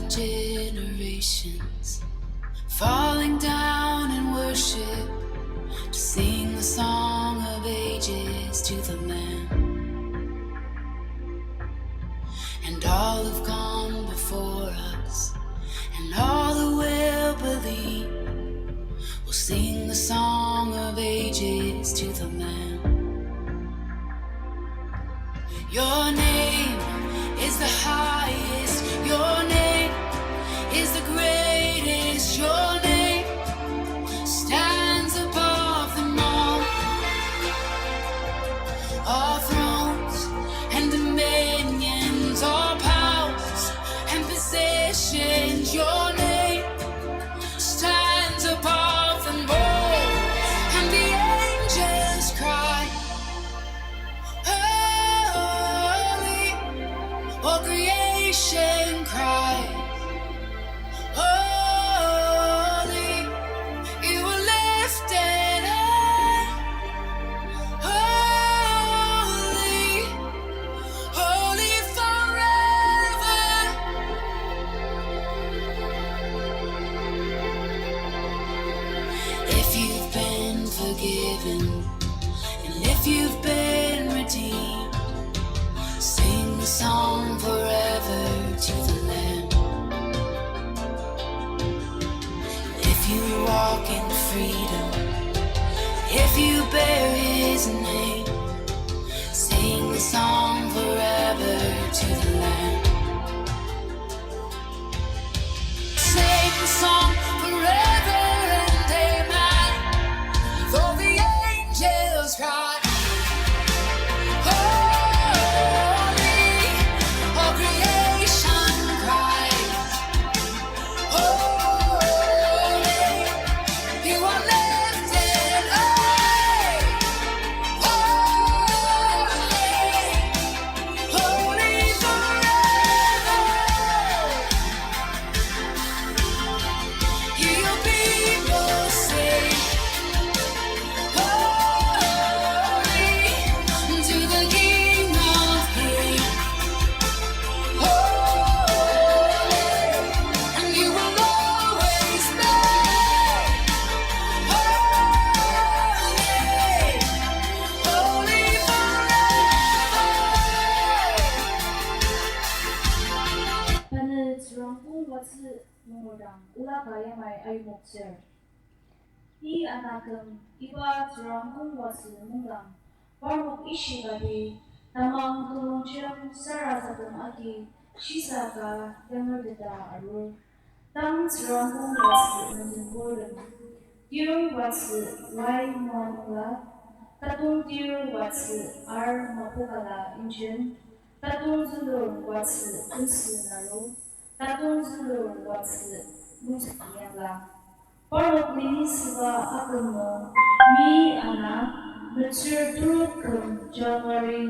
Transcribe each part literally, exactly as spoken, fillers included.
Generations falling down in worship to sing the song of ages to the Lamb. And all who've gone before us, and all who will believe, will sing the song of ages to the Lamb. Your name is the highest. Your name is the greatest. Your name stands above them all. All thrones and dominions, all powers and positions, your name stands above them all. And the angels cry, "Holy." All creation cry, "Holy." You are lifted high. Holy, holy forever. If you've been forgiven, and if you've been redeemed, sing the song forever to the Lamb. If you walk in freedom, if you bear his name, sing the song forever to the Lamb. Sing the song forever and amen. Though the angels cry, "Holy," all creation cries, "Holy, you are lifted high. Holy, holy forever." Hear your people sing, "Holy to the King of Kings. Holy, and you will always be holy, holy forever." Tanü Tsüngrem kong watsü nungerdang ola ka yamai ayimoktsür. Ni anaküm iba Tsüngrem kong watsü mungdang parnok ishikati tamang telongjem sarasadem agi shisa ka yangerteta arur. Tang Tsüngrem kong watsü menden purtem. Tir watsü Y. Moanungla, Tatongtir watsü R. Mapokala Imchen, Tatong zülur watsü Kümsü Naru, Tatong zülur watsü Mutiyangla. Parnok linisüba aküm nung, mi ana, metsür terok küm January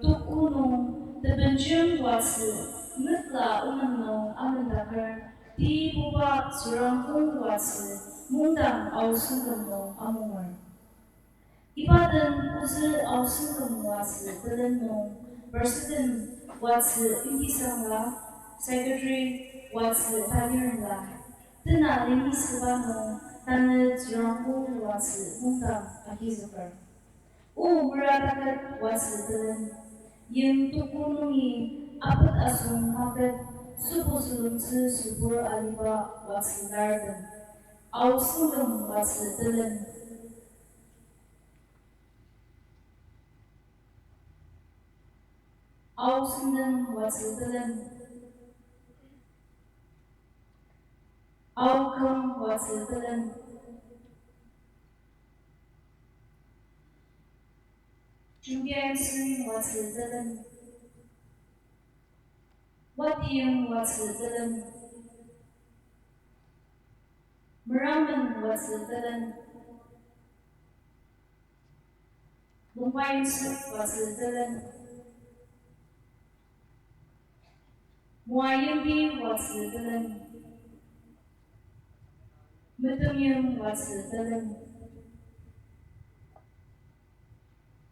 tuku nung, tebenjem watsü nükla onüm nung amendaker, tibuba Tsüngrem kong watsü mungdang aosüngküm nung amunger. Iba den ozü aosüngküm watsü telen nung, President watsü Imtisangla, Secretary watsü Tanirla, tena linisüba nung tanü Tsüngrem kong watsü mungdang agizüker. O mera taket watsü telen, yim tuku nungi apet asüng maket, sübu sülemtsü sübur aliba watsü lartem. Aosüngküm watsü telen. Aosüngküm watsü telen. Aoküm watsü telen. Jungbiansing watsü telen. Watiyong watsü telen. Meramen watsü telen. Lungpainsük watsü telen. Moayimbi watsü telen. Metemyong watsü telen.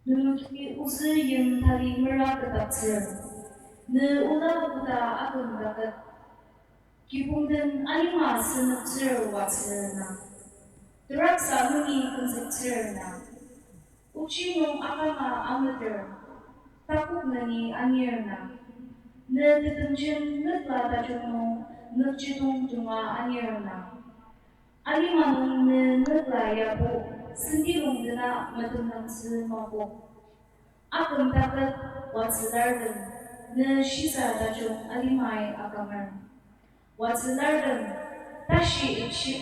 Nenok ozü yim tali mera ketdaktsür. Ne ola koda aküm taket. Kibong den alima sünüktsür watsü na, teraksa nungi kümzüktsür na, ochi nung akanga ameter, takok nungi anir na, ne tetemjen nükla tajung nung nükjidong junga anir na, alima nung ne nükla yabo, senti lung dena metemdangtsü makok. Aküm taket watsülartem, ne shisa tajung alimai akamer. Watsülartem, tashi ichip,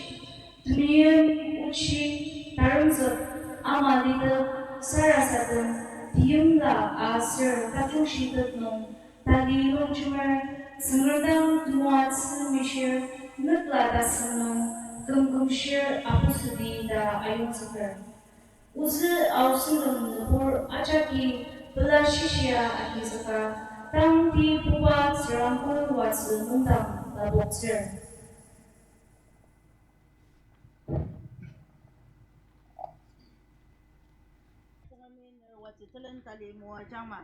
temeim, ochi, taremzük, ama lidep, sarasadem, teimla aser tajungshitep nung, tali longjemer, Tsüngrem dang temoatsü mishir, nükla tasen nung, kümkümshir apusudi ta ayongzüker. Ozü aosüngdang nübur ajaki pela shishia agizüka, tangti puba Tsürangkong watsü nungdang lapoktsür. Tsüngremi ner watsü telen tali moajangma.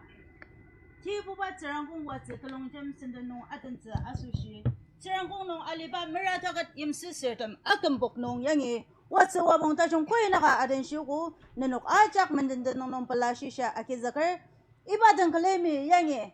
Tibuba Tsürangkong watsü telongjem senden nung adentsü asoshi, Tsürangkong nung aliba mera taket yimsüsürtem akümpok nung yangi watsü wabong tajung koinaka adenshiogo, nenok ajak mendenden nung nung pela shishia agizüker. Iba den külemi yangi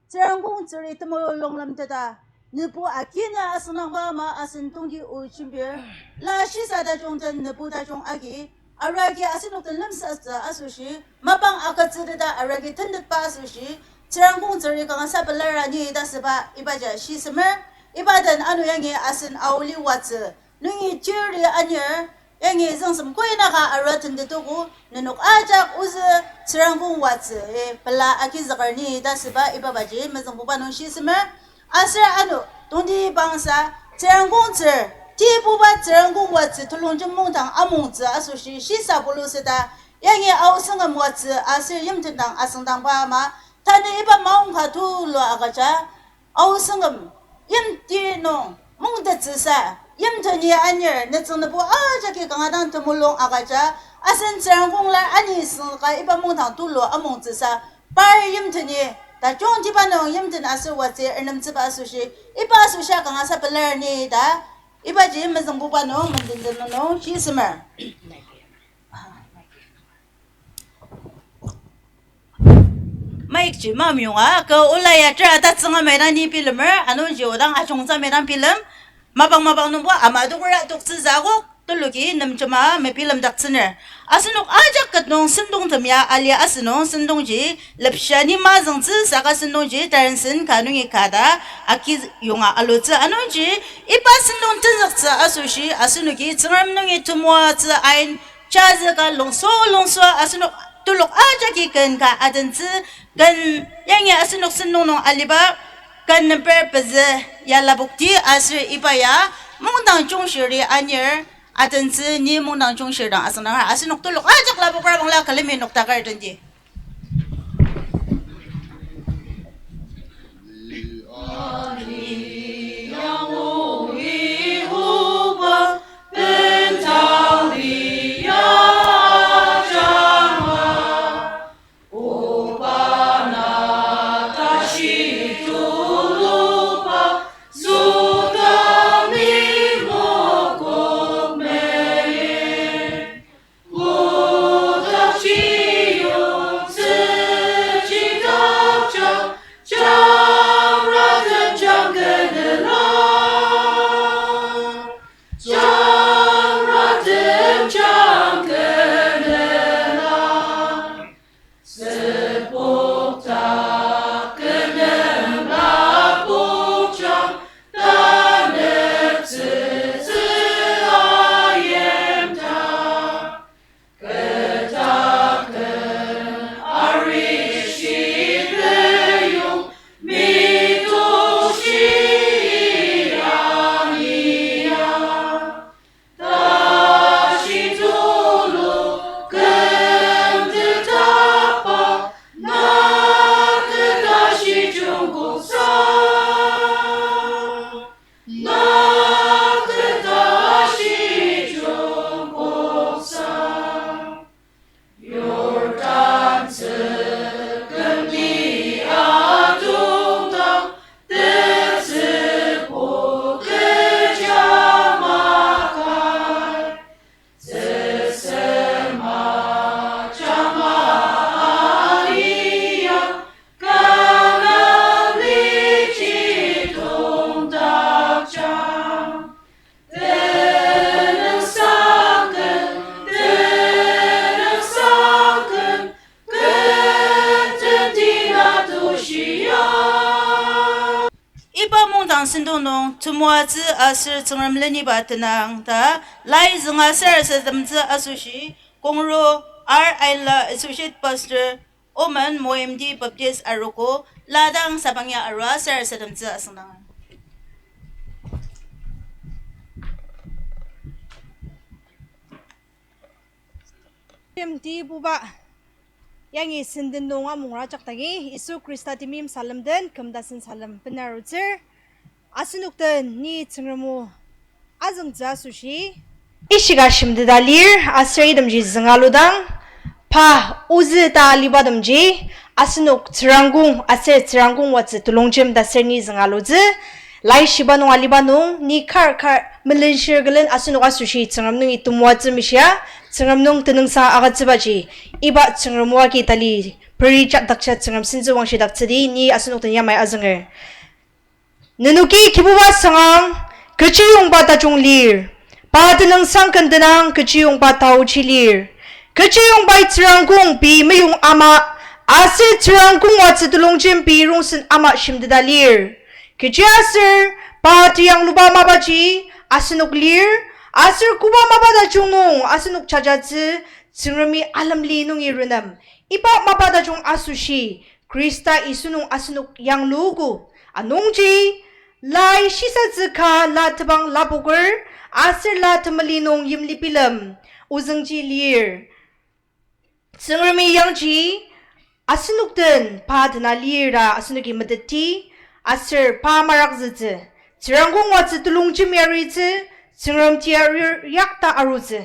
Tsürangkong tsüri temulung lemteta, nübu akina asüngdangba ama asen tongti o jembir, la shisa tajung den nübu tajung agi, aragi asenok den lemsatsü asoshi, mapang agütsüteta aragi tentetba asoshi, Tsürangkong tsüri kangasa pelar ni ta süba ibaji shisemer, iba den ano yangi asen aoli watsü, nungi chiri anir, yangi züngsem koinaka arua tentetogo, nenok ajak ozü Tsürangkong watsü, e, pela agizüker ni ta süba ibaji mezüngbuba nung shisemer, aser ano tongti bangsa, Tsürangkong tsür, tibuba Tsürangkong watsü telongjem mungdang amongtsü asoshi shisa bulu süta, yangi aosüngdang watsü aser yimtendang asüngdangba ama, tanü iba maongka tulu agüja, aosüngdang yimti nung mungtettsüsa, yimteni anir, nütsüng nübu ajaki kanga dang temulung agüja, asen Tsürangkong lar ani süngka iba mungdang tulu amongtsüsa, par yimteni, tajungtiba nung yimten aser watsü ernemtsüba asoshi, iba asoshi kangasa pelar ni ta, ibaji mezüngbuba nung menden den nung shisemer. Mic ji mamyonga, kü ola ya tera tatsünga maidang ni bilemer, anungji odang ajungtsü maidang bilem, mapang mapang nungbo ama dokora toktsütsü akok, tuluki nemjema mebilemdaktsüner. Asenok ajak ket nung sentongtem ya ali asünung sentongji, lepsha ni mazüngtsü saka sentongji, tarensen ka nungi ka ta, aki yonga alutsü anungji, iba sentong tenzüktsü asoshi, asenoki Tsüngrem nungi temoatsü ain, jazü ka longso longso asenok telok ajaki ken ka adentsü ken yangi asenok sentong nung aliba ken number pezü ya lapokti aser iba ya mungdang jungshiri anir adentsü ni mungdang jungshir dang asüngdang asenok telok ajak lapokra bangla külemi noktaker tendi. Sentong nung temoatsü aser Tsüngrem leniba tenang ta, lai zünga sarasademtsü asoshi, Kongro R. Ainla, Associate Pastor, Omen Moemdi Baptist Arogo, la dang sabang ya arua sarasademtsü asüngdang. Yimti puba, yangi senden nung amungra jakdangi, Yisu Khrista temeim salem den, küm tasen salem benarutsür, asenok den ni Tsüngrem o azüngtsü asoshi ishika shimteta lir, aser itemji zünga ludang, pa ozü ta alibatemji, asenok Tsürangkong aser Tsürangkong oatsü telongjem ta ser ni zünga lutsü, laishiba nung aliba nung, ni kar kar melenshir külen asenok asoshi Tsüngrem nungi temoatsü mishia, Tsüngrem nung tenüngsang agütsübaji, iba Tsüngrem o agi tali peri jakdakja Tsüngrem sentsü wangshidaktsüdi, ni asenok den yamai azünger. Nenoki Kibuba sangang, kechiyongba tajung lir. Pa tenüngsang kendenang kechiyongba taochi lir. Kechiyongbai Tsürangkong pei meyong ama, aser Tsürangkong oatsü telongjem pei rongsen ama shimteta lir. Kechiaser pa teyangluba mapaji asenok lir, aser koba mapa tajung nung asenok jajatsü, Tsüngremi alemli nungi renem. Iba mapa tajung asoshi, Khrista Yisu nung asenok yangluogo. Anungji, lai shisatsü ka la tebang lapoker, aser la temeli nung yimli bilem, ozüngji lir. Tsüngremi yangji, asenok den pa dena lir ta asenoki meteti, aser pa marakzütsü, Tsürangkong oatsü telongjem yaritsü, Tsüngrem tiarir yakta arutsü.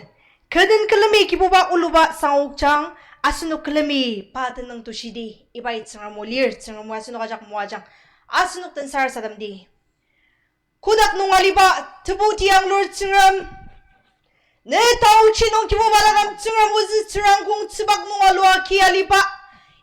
Kü den külemi Kibuba oluba sangokjang, asenok külemi pa tenüng tushidi, ibai Tsüngrem o lir, Tsüngrem o asenok ajak moajang, asenok den sarasademdi. Kotak nung aliba, tebu tiyanglur Tsüngrem, ne taochi nung Kibuba taküm Tsüngrem ozü Tsürangkong tsübak nung alua ki aliba,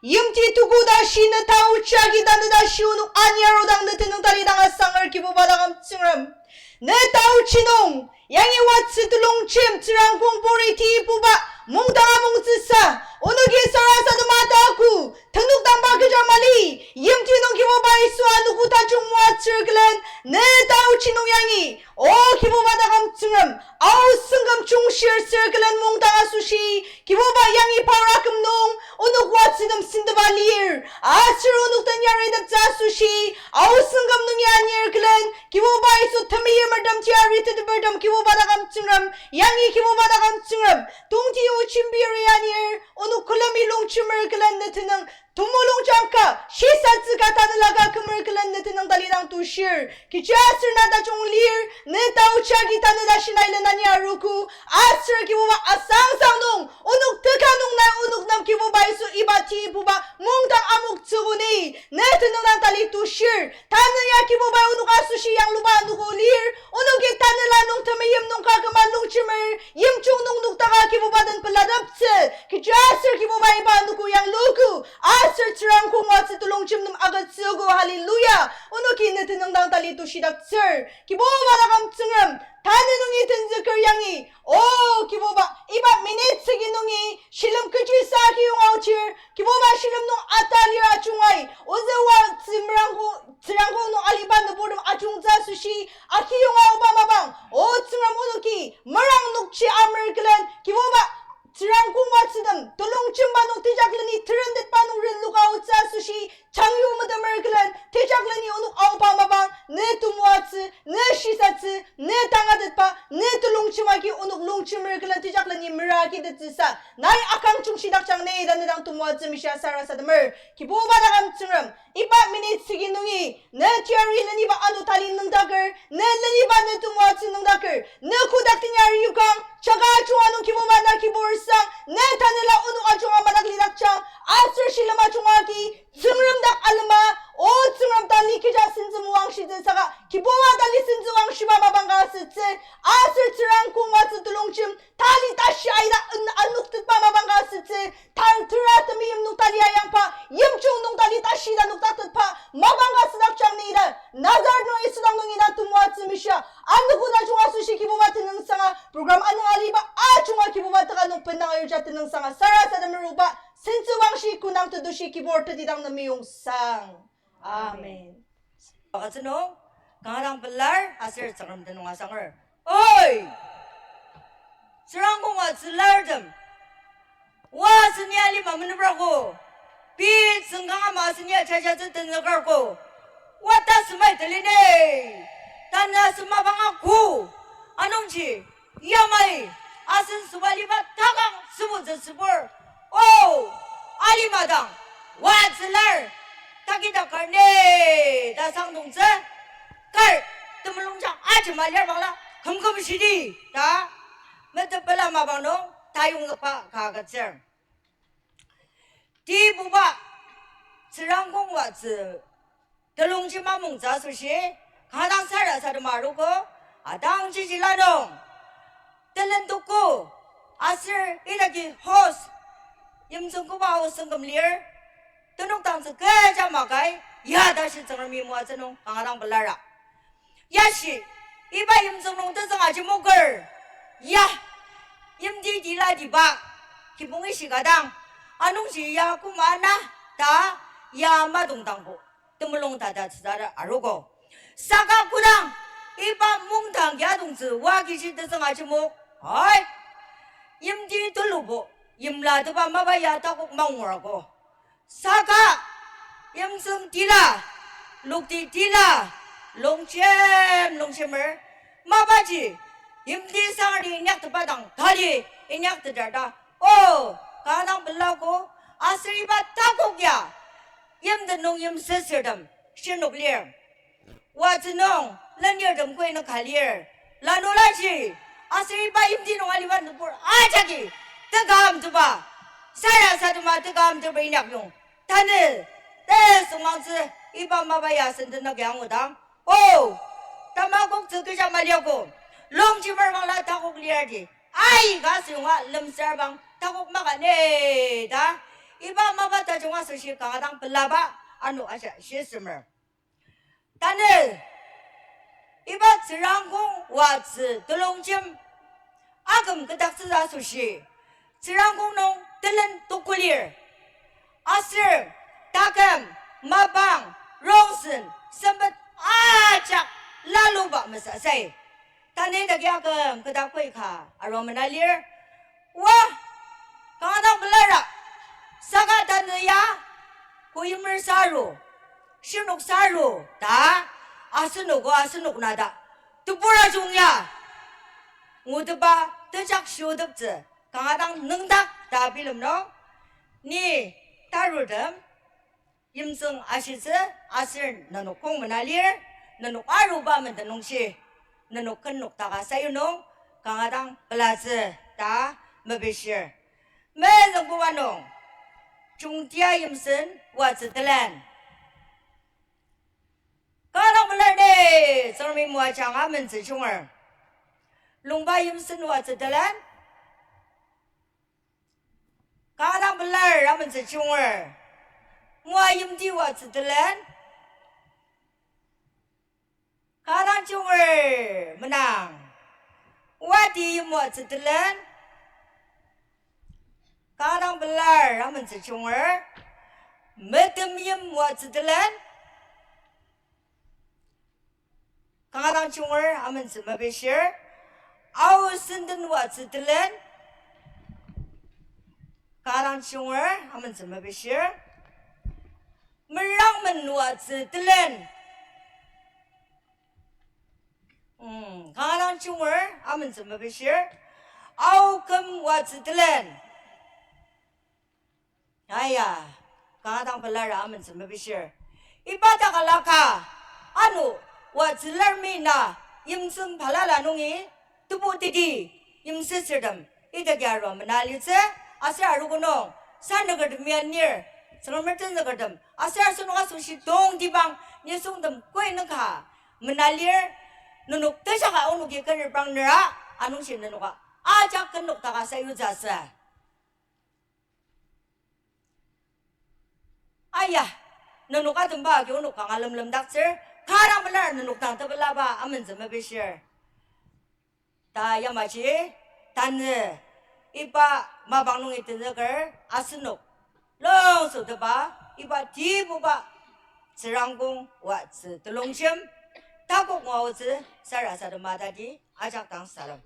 yimti tuku tashi ne taochi agi tanü tashi onok ani arudang ne tenüng talidang asanger Kibuba taküm Tsüngrem. Ne taochi nung, yangi oatsü telongjem Tsürangkong puri tibuba, mungdang amungtsüsa, onoki sarasadema taku, tenük dangba kecha mali, yimti nung Kibuba Yisu anogo tajung moatsür külen, ne taochi nung yangi, O Kibuba taküm Tsüngrem, aosüngküm chungshir sür külen mungdang asoshi, Kibuba yangi paura küm nung, onok oatsütem senteba lir, aser onok den yariteptsü asoshi, aosüngküm nung ya anir külen, Kibuba Yisu temeimertem tiari tetepertem Kibuba taküm Tsüngrem, yangi Kibuba taküm Tsüngrem, tongti o jembiri anir, onok külemi longjemer külen ne tenüng, temulung jangka, shisatsü ka tanela ka kümer külen ne tenüng talidang tushir, kechiaser na tajung lir, ne taochi agi tanü tashi nai lenani arogo, aser Kibuba asangsang nung, onok teka nung nai onok nem Kibuba Yisu iba tibuba mungdang amoktsügo ni, ne tenüng dang tali tushir, tanü ya Kibuba onok asoshi yangluba anogo lir, onoki tanela nung temeim nung ka küma longjemer, yimjung nung noktaka Kibuba den pelateptsü, kechiaser Kibuba iba anogo yangluogo, aser Tsürangkong oatsü telongjem nem agütsüogo, hallelujah, onoki ne tenüng dang tali tushidaktsür, Kibuba taküm Tsüngrem, tanü nungi tenzüker yangi, O Kibuba, iba minute tsüki nungi, shilem kechisa kiyonga ochir, Kibuba shilem nung ata lir ajungai, ozü oatsü merangko, Tsürangkong nung aliba nüburtem ajungtsü asoshi, akiyonga oba mapang, O Tsüngrem onoki, merang nokji amer külen, Kibuba, Tsürangkong oatsütem, telongjemba nung tejakleni terentetba nung renloka otsü asoshi, changyu metemer külen, tejakleni onok aoba mapang, ne temoatsü, ne shisatsü, ne tangatetba, ne telongjem agi onok longjemer külen tejakleni mera agi tettsüsa, nai akang jungshidakjang ne ta ne dang temoatsü mishia sarasademer, Kibuba taküm Tsüngrem, iba minute tsüki nungi, ne tiari leniba ano tali nüngdaker, ne leniba ne temoatsü nüngdaker, ne kodak tenyari yukang, jaka ajunga nung Kibuba na kibur sang, ne tanela onok ajunga madak lidakjang, aser shilem ajunga agi, Tsüngrem dak alema, O Tsüngrem tali kecha sentsü moangshitsü saka, Kibuba tali sentsü moangshiba mapang ka asütsü, aser Tsürangkong oatsü telongjem, tali tashi aida an-, anoktetba mapang ka asütsü, tan tera temeim nung tali ayangba, yimjung nung tali tashi ida noktaktetba mapang ka asüdakjang ni ta, Nazareth nung Yisu dang nungi na temoatsü mishia, anogo tajung asoshi Kibuba tenüngsanga, program anung aliba ajunga Kibuba teka nung bendang ayuja tenüngsanga sarasademer, oba sentsü moangshi, kü nung tetushi, kibur tetidang nem meyong sang. Amen. Atsünung, Kanga dang pelar aser Tsüngrem tenüng asanger. Oi! Tsürangkong wa tsülartem. Wa senia lima menebrako. Pei tsüngkang ama senia jajatsü tenükarko. Wa ta semai teline. Tanü sema banga ko. Anungji, yamai, asen sobaliba takang sübutsü sübur. O, alima dang, wa tsülar, takida karne, ta sangdongtsü, kar, temulungjang ajema lir bangla, kümküm shidi, ta, metepela mapang nung, tayongzükba ka agütsür. Tibuba, Tsürangkong wa tsü, telongjem amungtsü asoshi, kanga dang sarasadema arogo, adang jiji lanung, telen tuku, aser idaki host, yimtsüng koba host sengküm lir, tenok dangtsü kecha makai, ya tashi Tsüngremi moatsü nung kanga dang pelara. Yashi, iba yimtsüng nung tetsüng ajimoker, ya, yimti tilatiba, kibong ishika dang, anungji ya koma na, ta, ya madongdangbo, temulung tata tsütsüra arogo. Saka kodang, iba mungdang ya dongtsü wa kishi tetsüng ajimok, ai, yimti tulubo, yimla teba mapa ya takok mangurago. Saka, yimtsüng tila, lokti tila, longjem, longjemer, mapaji, yimti sangri inyaktepa dang tali inyakteter ta, o, kanga dang pelago, aser iba takok ya, yimten nung yimsüsürtem, shinok lir. Watsü nung, lenirtem koi nüka lir. Lanulaji, aser iba yimti nung aliba nübur ajaki, tekam teba, sarasadema tekam teba inyak yong. Tanü, tesüngmangtsü, iba mapa ya sendenük ya angudang. O, tamakoktsü kecha maliago, longjemer bangla takok lir di. Aika asüyonga lemsar bang takok maka ne ta. Iba mapa tajung asoshi kanga dang pelaba, ano aja shisemer. Tanü, iba Tsürangkong watsü telongjem aküm ketaktsü asoshi, Tsürangkong nung telen tukulir. Aser, taküm, mapang, rongsen, sempet ajak laluba mesasai. Tanü idaki aküm ketakpei ka arua mena lir. Wa, kanga dang pelara, saka tanü ya, koimer saru, shinok saru ta, asenoko asenok nata, tebur ajung ya, ngutepa tejak shioteptsü, kanga dang nüngdak ta bilem nung, ni tarutem, yimtsüng ashitsü aser nenok kong mena lir, nenok aruba menden nungshi, nenok ken noktaka sayunung, kanga dang pelatsü ta mepishir. Mezüngbuba nung, Jungtia yimsen watsü telen. Kanga dang pelar ne, Tsüngremi moajang amentsü junger. Longba yimsen watsü telen. Kanga dang pelar amentsü junger. Moa yimti watsü telen. Kanga dang junger menang. Wati yim watsü telen. Kanga dang pelar amentsü junger. Metem yim watsü telen. Kanga dang junger amentsü mepishir. Ao senden watsü telen. Kanga dang junger amentsü mepishir. Merangmen watsü telen. Mm, kanga dang junger amentsü mepishir. Ao küm watsü telen. Aya, kanga dang pelar amentsü mepishir. Iba takalaka, ano, watsü lar mi na, yimtsüng balala nungi, tebu teti, yimsüsürtem, idaki arua mena litsü, aser arogo nung, sanükertem ya nir, Tsüngrem tenzükertem, aser asenok asoshi tongtibang, nisungtem koi nüka, mena lir, nenok tejaka onoki kenerprang nera, anungshi nenoka, ajak ken noktaka sayutsü asü. Aya, nenok atemba agi onok kanga lemlemdaktsür, kanga dang pelar nenok dang tepelaba amentsü mepishir. Ta yamaji, tanü, iba mapang nungi tenzüker, asenok, longsotepa, iba tibuba, Tsürangkong watsü telongjem, Takok ngua otsü sarasadema tadi ajak dang salem.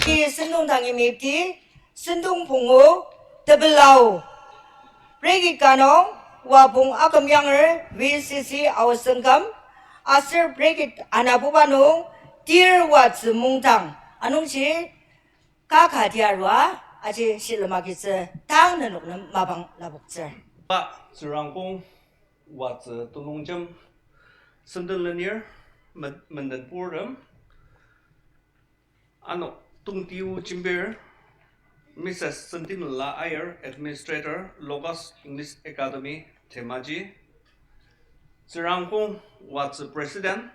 Ki sentong dangi mepti, sentong pungu, tebelau. Brekit ka nung, wapong aküm yanger V C C Ao Sangam, aser brekit anabuba nung, tir watsü mungdang, anungji, kaka tiarua, aji shilem agitsü, tang nenok nem mapang lapoktsür. Pa, Tsürangkong, watsü tulongjem, senden lenir, men-, menden purem, ano, tongtiu jembir, Missus Sentimela Aier, Administrator, Logos English Academy, Dhemaji, Tsürangkong watsü President,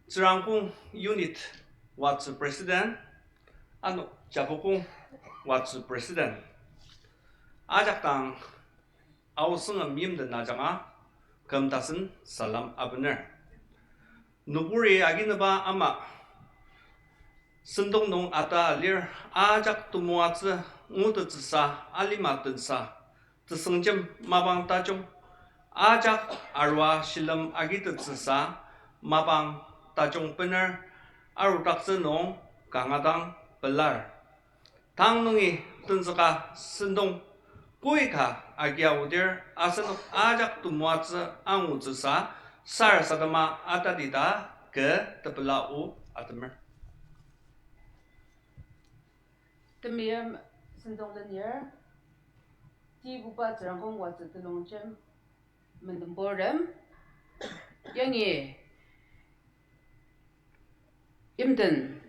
Tsürangkong Unit watsü President, ano Japukong watsü President. Ajak dang Ao Sangam yimden ajanga küm tasen salam abener. Nüburi aginüba ama sentong nung ata lir ajak temoatsü ngutettsüsa alima tensa tesüngjem mapang tajung ajak arua shilem agitettsüsa mapang tajung bener arudaktsü nung kanga dang pelar. Tang nungi tenzüka sentong koi ka agia odir asenok ajak temoatsü angutsüsa sarasadema atatita kü tepela o atemer. Temeim sentong lenir, tibuba Tsüngrangkong watsü telongjem menembortem, yangi yimden,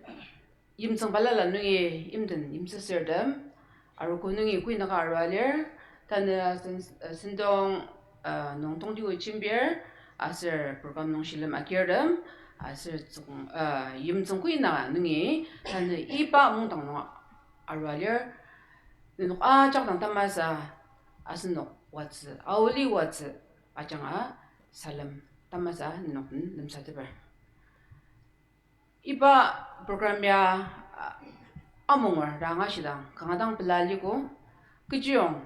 yimtsüng balala nungi yimden yimsüsürtem, arogo nungi kuinaka arua lir, tanü sen-, sentong, uh, nung tongtiko jembir, aser program nung shilem agirtem, aser tsükong, uh, yimtsüng kuina nungi, tanü iba mungdang nung arua lir, nenok ajak dang tamasa, asenok watsü, aoli watsü, ajanga salem tamasa nenok den lemsateper. Iba program ya, a, amunger ta angashidang kanga dang pela liko. Kechiyong,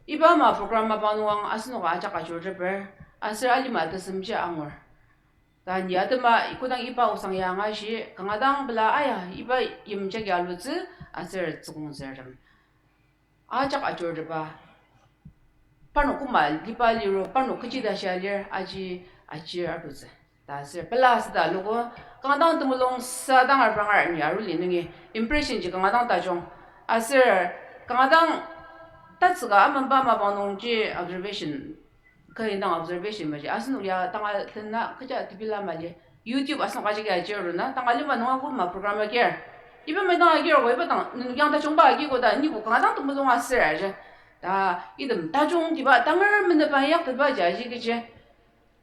iba ama program mapang nung asenok ajak ajurteper, aser alima tesemji angur. Ta ni atema kodang iba osang ya angashi, kanga dang pela aya, iba yimjagi alutsü, aser tsükongzürtem ajak ajurteba. Parnok koma liba liro, parnok kechi ta shia lir, aji, ajir arutsü. Ta aser pela süta loko, kanga dang temulung sa dang arbangar ni aruli nungi impression ji kanga dang tajung. Aser kanga dang tatsüka amenba mapang nungji observation, kü indang observation maji. Asenok ya tanga tena kecha tepela mali. YouTube asenok ajaki ajir na, tanga lima nunga koma program agir. Iba mai dang agir ko, iba dang nenok yang tajungba agi koda, nibo kanga dang temulung aser aji. Ta item tajung tiba, tangar menepa yak tiba ji aji kechi.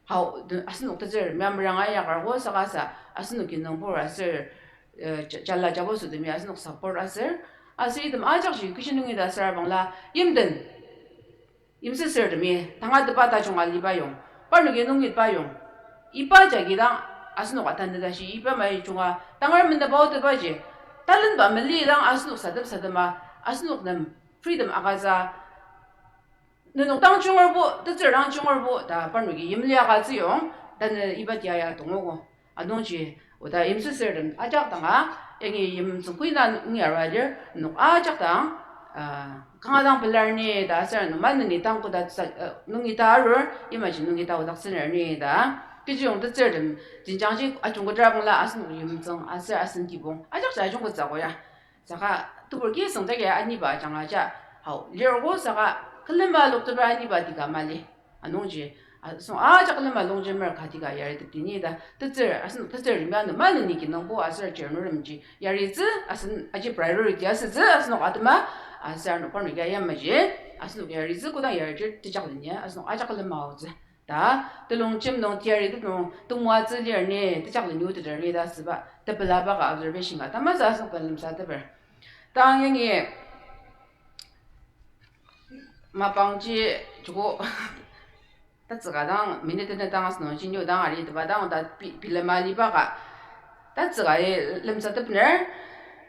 Hau, asenok tetsür, mia meranga yakar ko saka sa, asenoki nungbur aser, eh, ja-, jala jabo sütemi asenok support aser, aser item ajakji kechi nungi ta asür abangla, yimden yimsüsürtemi tangatetba tajung aliba yong, parnoki nungitba yong, iba jagi dang asenok atanü tashi iba mai junga tangar menepa aotetbaji, talenba mali dang asenok sadem sadema, asenok nem freedom agütsü, nenok dang jungerbo, tetsür dang jungerbo ta parnoki yimli agütsü yong, tanü iba tia ya tongogo. Anungji, oda yimsüsürtem ajak danga, yangi yimtsüng kuina nungi arua lir, nenok ajak dang, ah, kanga dang pelar ni ta aser ano maneni tang koda sa-, ah, nungi ta arur, imaji nungi ta odaktsüner ni ta. Kechiyong tetsürtem jenjangji ajungkotra bangla asenok yimtsüng aser asen kibong ajakji ajungkotsü ko ya. Saka tebur ki süngdagi aniba ajanga ja, hau, lir ko saka külema loktepa aniba tika mali. Anungji, asüng ajak külema longjemer ka tika yaritepdi ni ta, tetsür, asen tetsür limya nü maneni kinungbo aser chirnuremji yaritsü, asen aji priority asütsü, asenok atema, aser ano parnoki yamaji, asenok yaritsü kodang yaritsü tejakleni, asenok ajak külema aotsü. Ta, telongjem nung tiaritep nung temoatsü lir ni, tejakleni oteter ni ta süba, tepelaba ka observation ka, tamasa asenok lemsateper. Tang yangi, mapangji joko tatsüka dang minute ne dang asenokji nyu dang ari teba dang ta pi-, bilema liba ka tatsüka i lemsatepner.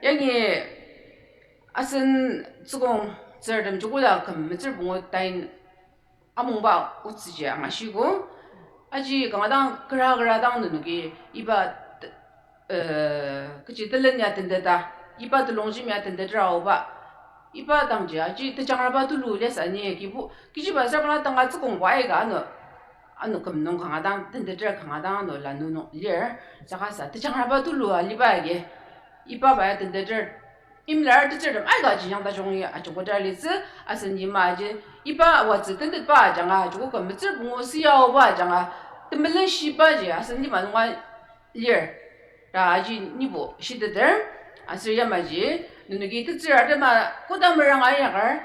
Yangi asen tsükong tsürtem joko la küm metsür pungu tain amungba otsüji angashiko. Aji kanga dang kera kera dang nenoki iba t-, eh, kechi telen ya tenteta, iba telongjem ya tenteta aoba. Iba dangji aji tejangraba tulu liasü ni kibu, kechiba sür bala tanga tsükongba aika ano, ano küm nung kanga dang tenteta kanga dang ano lanu nung lir, saka sa tejangraba tulu aliba agi, iba ba ya tenteta imlar tetsürtem aika ji yang tajung ya ajungkoda litsü, asen yima aji, iba watsü tentetba ajanga, joko küm metsür pungu siyaoba ajanga, temelen shibaji asen yima nunga lir. Ta aji nibo shiteter, aser yamaji, nenoki tetsür atema koda meranga yakar,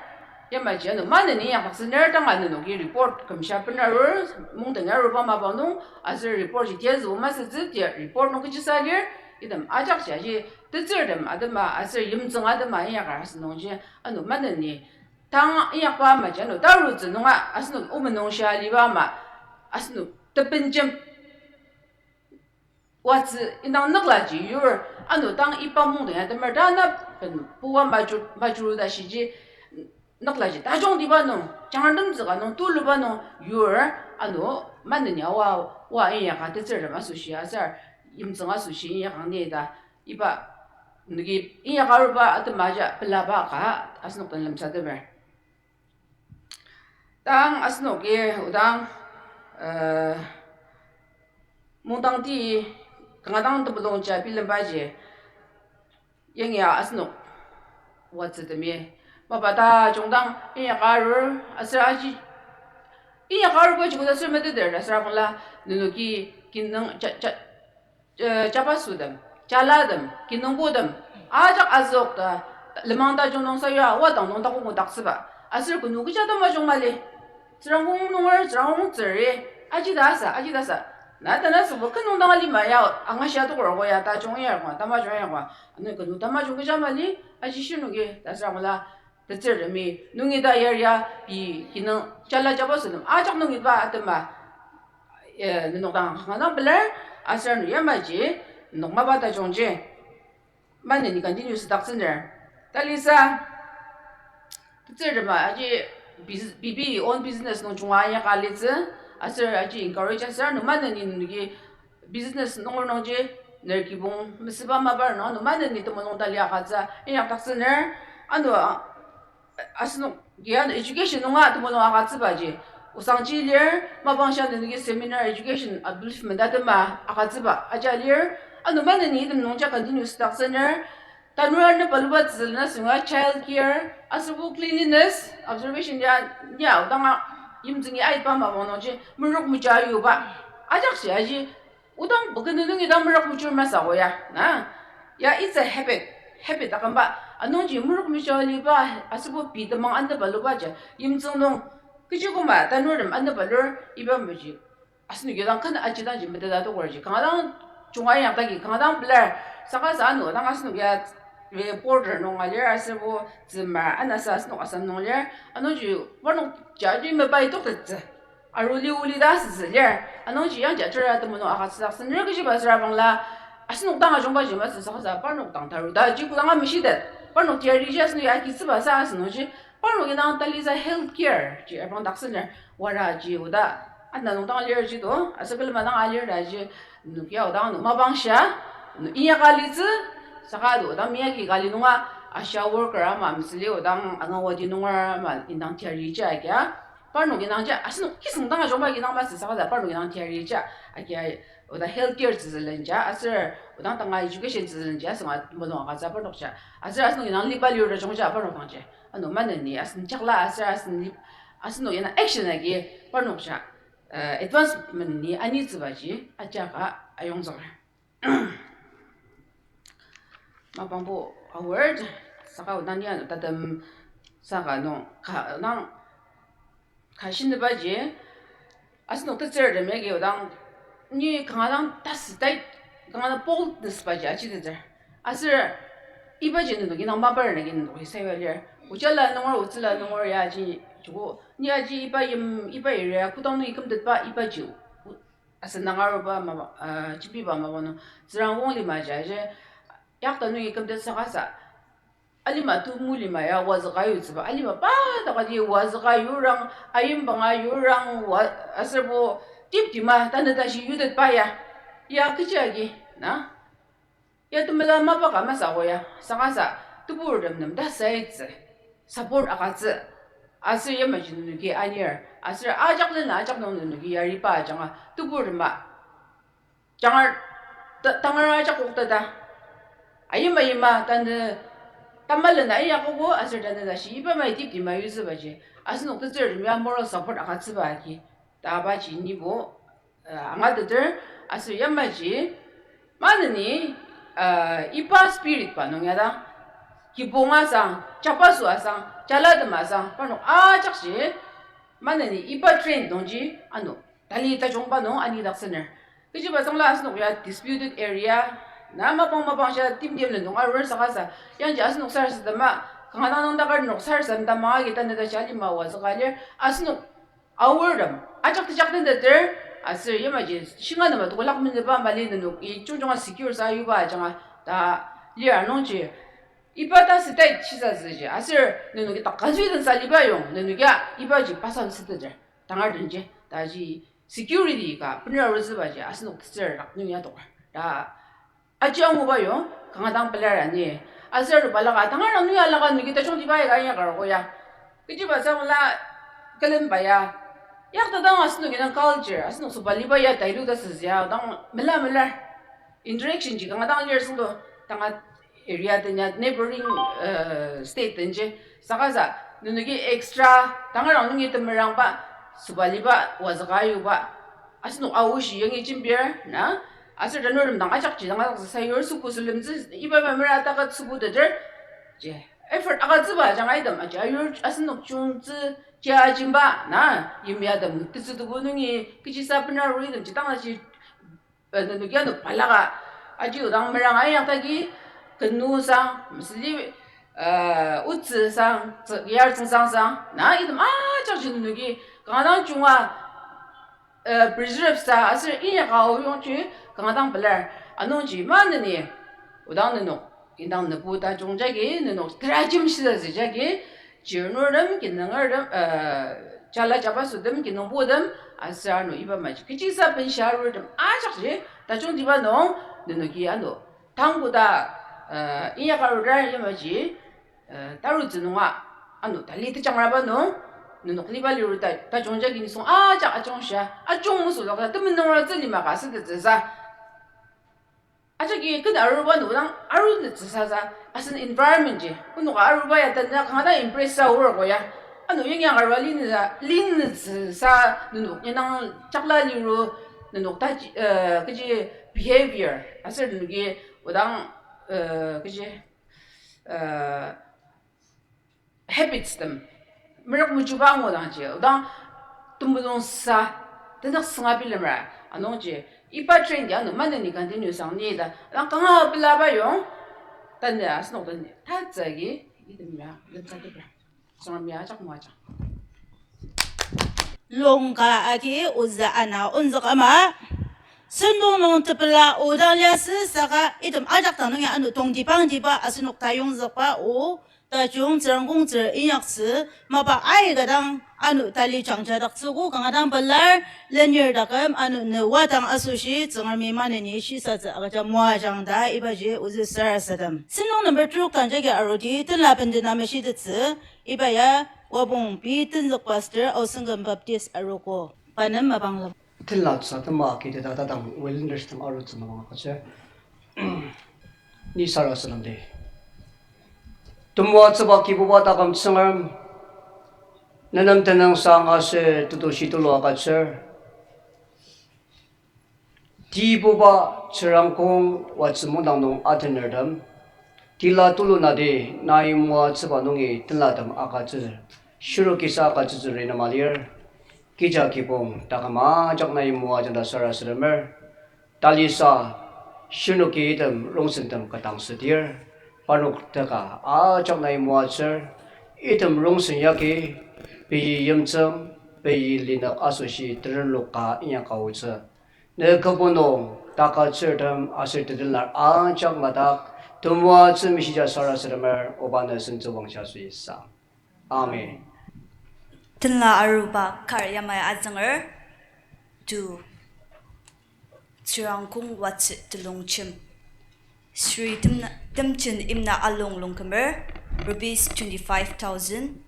yamaji ano maneni yakdaktsüner danga nenoki report kümsha benarur, mungdang aruba mapang nung, aser report ji tiazübo masütsü, tia report nung kechisa lir, item ajakji aji, tetsürtem atema, aser yimtsüng atema inyakar asenokji, ano maneni, tang inyakba amaji, ano tarutsü nunga, asenok omen nung shia aliba ama, asenok tebenjem Watsü indang nüklaji yur, ano tang iba mungdang ya temer ta na pen puwa major, major ta shiji nüklaji tajungtiba nung, jangar temzüka nung tuluba nung yur, ano maneni awa, wa inyaka tetsürtem asoshi aser, yimtsüng asoshi inyaka ni ta, iba, nenoki inyaka aruba atema ja pelaba ka asenok den lemsatemer. Tang asenoki odang, eh, mungdangti kanga dang temulung ja bilembaji, yangi asenok watsütemi mapa tajung dang inyaka arur aser aji, inyaka arubaji koda aser meteter ta süra bangla nenoki kinung ja, ja, eh, jabasotem, jalatem, kinungpotem, ajak azüok ta, lemang tajung nung sayua, wadang nung takok ngudaktsüba. Aser kenu kecha tamajung mali. Tsürangkong nunger, tsürangkong tsüri, aji ta asa, aji ta asa. Na tanü sübo ken nung dang alima ya, angashia tokor ko ya, tajung ya ko, tamajung ya ko. Ano kenu tamajung kecha mali, aji shinoki, ta süra bangla, tetsürtemi, nungi ta yaria, pei, kinung, jala jabasotem, ajak nungiba atema, eh, nenok dang kanga dang pelar, aser ano yamaji, nenok mapa tajungji, maneni continue südaktsüner. Talisa, tetsürtema aji bus-, pei pei own business nung junga inyaka alitsü, aser aji encourage aser ano maneni nenoki business nunger nungji ner kibong mesüba mapar nung ano maneni temulung tali agütsü inyakdaktsüner, ano, asenoki ano education nunga temulung agütsübaji, osangji lir, mapang shia nenoki seminar education upliftment atema agütsüba aja lir, ano maneni item nungji continue südaktsüner, tanur anüba luba tsülen asünga child care, aserbo cleanliness, observation ya, ya, odanga yimtsüngi aitba mapang nungji merok meja yuba. Ajakji aji, odang bukenu nungi dang merok mejur masü ko ya, na? Ya, it's a habit, habit akümba. Anungji merok meja liba, aserbo pei temang anüba lubaji, yimtsüng nung, kechi koma tanurtem anüba lur, iba maji asenoki dang ken aji dangji meteta tokorji. Kanga dang junga inyakdaki, kanga dang pelar. Saka sa ano dang asenok ya, eh, border nung alir aserbo tsümar, anasa asenok Assam nung lir. Anungji parnok jaji mepai toktettsü. Aruli uli ta asütsü lir. Anungji yangji atsüra temulung agütsüdaktsüner kechiba süra bangla. Asenok dang ajungbaji masü saka sa parnok dang taru ta ji kodanga meshitet. Parnok teyariji asenok ya agitsüba sa asünungji. Parnok indang talisa health care ji apangdaktsüner. Wara ji oda. Ana nung dang alir ji to. Aser külema dang alir ta ji. Nenoki ya odang ano mapang shia. Ano inyaka alitsü. Saka to odang miyagi ka li nunga ASHA worker ama mesüli odang Anganwadi nunger ama indang teyariji agia. Parnok indang ja, asenok kiseng dang ajungba indang masü saka sa parnok indang teyariji agia, oda health care tsütsülen ja, aser odang tanga education tsütsülen ja, asünga mulung agütsü parnok ja. Aser asenok indang liba liur tajung ja parnok dang ja. Ano maneni asen jakla aser asen li-, asenok indang action agi parnok ja, eh, advancement ni anitsübaji ajaka ayongzüker. Mapangbo award, saka odang ni ano tatem saka nung ka, nang ka shinübaji, asenok tetsürtem yagi odang ni kanga dang tasü tai, kanga dang boldness baji aji tetsür. Aser ibaji nenoki nang mapar nagi nenoki sayua lir. Ojala nunger, otsüla nunger ya aji joko. Ni aji iba yim, iba area, kodang nungi kümtetba ibaji. Asen nang aruba mapa, ah, jembiba mapa nung, Tsürang wong lima ja, je, yakta nungi kümtet saka sa, alima tumu lima ya wazüka yutsüba, alima pa takati wazüka yurang, ayimbanga yurang, wa-, aserbo tip tima tanü tashi yutetba ya, ya kechi agi, na? Ya temela mapa ka masü ko ya, saka sa, teburtem nem ta saitsü, support agütsü, aser yamaji nenoki anir, aser ajak lena ajak nung nenoki yariba ajanga, teburtema, jangar, ta-, tangar ajak oktata, ayima yima tanü, tamalena inyakogo, aser tanü tashi iba mai tip tima yutsübaji, asenok tetsürtem ya moral support agütsüba agi, ta abaji nibo, eh, angateter, aser yamaji, maneni, eh, iba spirit ba nung ya dang, kibong asang, jabaso asang, jalatem asang, parnok ajakji, maneni iba trend nungji, ano, tali tajungba nung anidaktsüner. Kechiba tsüngla asenok ya disputed area, na mapang mapang sha timtem le nung arur saka sa, yangji asenok sarasadema, kanga dang nang dakar nok sarasadema agi tanü tashi alima wazüka lir, asenok Aortem, ajak tejak den teter, Aser yamaji shinga nem tokolak menüba mali nenok i jungjunga secure sa yuba ajanga ta lir anungji. Iba ta state shisatsüji. Aser nenoki ta kazü den sa liba yong, nenoki a ibaji pasang süteter. Tangar denji. Taji security ka bener arutsübaji asenok tetsür rak nung ya tokar. Ta aji anguba yong, kanga dang pelar ani. Aser balaka, tangar nung ya laka noki tajungtiba ya ka inyakar ko ya. Kechiba sa mala kelemba ya. Yakta dang asenok indang culture, asenok sobaliba ya dilute asütsü ya, dang mela mela. Interaction ji kanga dang lir sengdo, tanga area tenya neighboring, uh, state tenji. Saka sa, nenoki extra, tangar nungi temerangba, sobaliba, wazüka yuba. Asenok aoshi yangi jembir, na? Aser tanurtem dang ajakji dang ajaksa sayur sübu sülemtsü, iba memera takat sübu teter. Je, effort agütsüba ajanga item aji ayur asenok chungtsü kia jimba, na? Yimya tem tetsü tebu nungi kechisa benaru item ji tang aji, eh, nenoki ano balaka aji odang merang ayak tagi kenu sang, mesüli, eh, otsü sang, tsü-, yar tsüngsang sang, na? Item ajakji nenoki kanga dang junga, eh, preserve sa aser inyaka oyongji kanga dang pelar. Anungji maneni odang nenok indang nebu tajung jagi nenok terajim shisatsü jagi, chirnurtem, kinungertem, eh, jala jabasotem, kinungpotem, aser ano iba maji kechisa benshi arurtem ajakji tajungtiba nung nenoki ano tangbo ta, eh, inyaka arutar yamaji, eh, tarutsü nunga ano tali tejangraba nung nenok liba liru ta tajung jagi nisung ajak ajungshia, ajung mesüdakta temenungratsü lima ka sütettsüsa. Ajaki ken aruba nodang aru nütsüsa sa, asen environment ji, onoka aruba ya tena kanga dang impress sa aor ko ya. Ano yangi aruba linüsa, linütsüsa nenok indang jakla liru, nenok taji, eh, kechi behavior, aser nenoki odang, eh, kechi, eh, habits tem merük mechuba angudangji, odang temulung sa, tenük sünga bilemra, anungji, iba trend ya ano maneni continue sang ni ta, odang kanga pelaba yong, tanü asenok tanü, tatsü agi, item ya, lemsa tebra. Tsüngrem ya ajak moajang. Longka agi ozü ana onzük ama, sentong nung tepela odang liasü saka item ajak dang nung ya ano tongtibangtiba asenok tayongzükba o, tajung Tsüngrem kongtsür inyaktsü, mapa aika dang ano tali jangjadaktsüogo kanga dang pelar, lenir taküm ano ne wadang asoshi Tsüngremi maneni shisatsü agüja moajang ta ibaji ozü sarasadem. Sentong number trok dang jagi arudi tenla bendena meshitettsü, iba ya Wabongbi tenzük pastor Aosengkem Baptist arogo. Pa nem mapang lem. Tenla tsü tema kiteta tadang well understand arutsü mapang agütsür. Ni sarasademdi. Temoatsüba Kibuba taküm Tsüngrem, nenem tenüngsang aser tetushi tulu agütsür. Tibuba Tsüngrem kong oatsü mungdang nung atenertem, tila tulu nati nai moatsüba nungi tenlatem agütsü, shirnokisa agütsütsü renema lir, kija kibong taküm ajak nai moajang ta sarasademer, talisa shirnoki item rongsentem ketdangsüdir, parnok teka ajak nai moatsür, item rongsen yagi, pei yimtsüng, pei linük asoshi terenlok ka inyaka aotsü. Ne kübok nung takütsürtem aser tetenlar ajak madak, temoatsü meshija sarasademer, oba ne sentsü wangshia süisa. Amen. Tenla aruba kar yamai azünger, to Tsürangkong Watsü Telongjem. Sri Tem-, Temjen Imna Along Longkumer, rupees twenty-five thousand.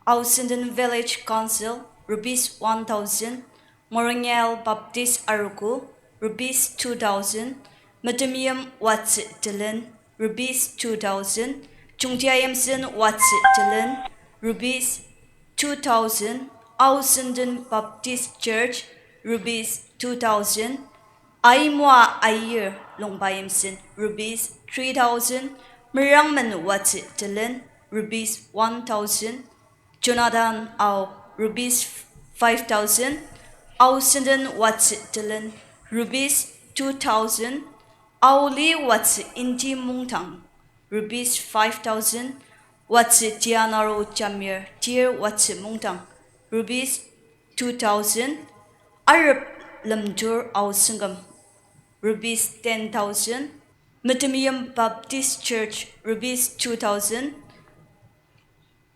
Aosenden Village Council, rupees one thousand. Moronyang Baptist Arogo, rupees two thousand. Metemyim Watsü Telen, rupees two thousand. Chungtia Yimsen Watsü Telen, rupees two thousand. Aosenden Baptist Church, rupees two thousand. Aimoa Aier Longba Yimsen, rupees three thousand. Merangmen Watsü Telen, rupees one thousand. Jonathan Ao, rupees five thousand. Aosenden Watsü Telen, rupees two thousand. Aoli Watsü Inti Mungtang, rupees five thousand. Watsü Tianaro Jamir Tir Watsü Mungtang, rupees two thousand. Arep Lemtur Ao Sangam, rupees ten thousand. Metemyim Baptist Church, rupees two thousand.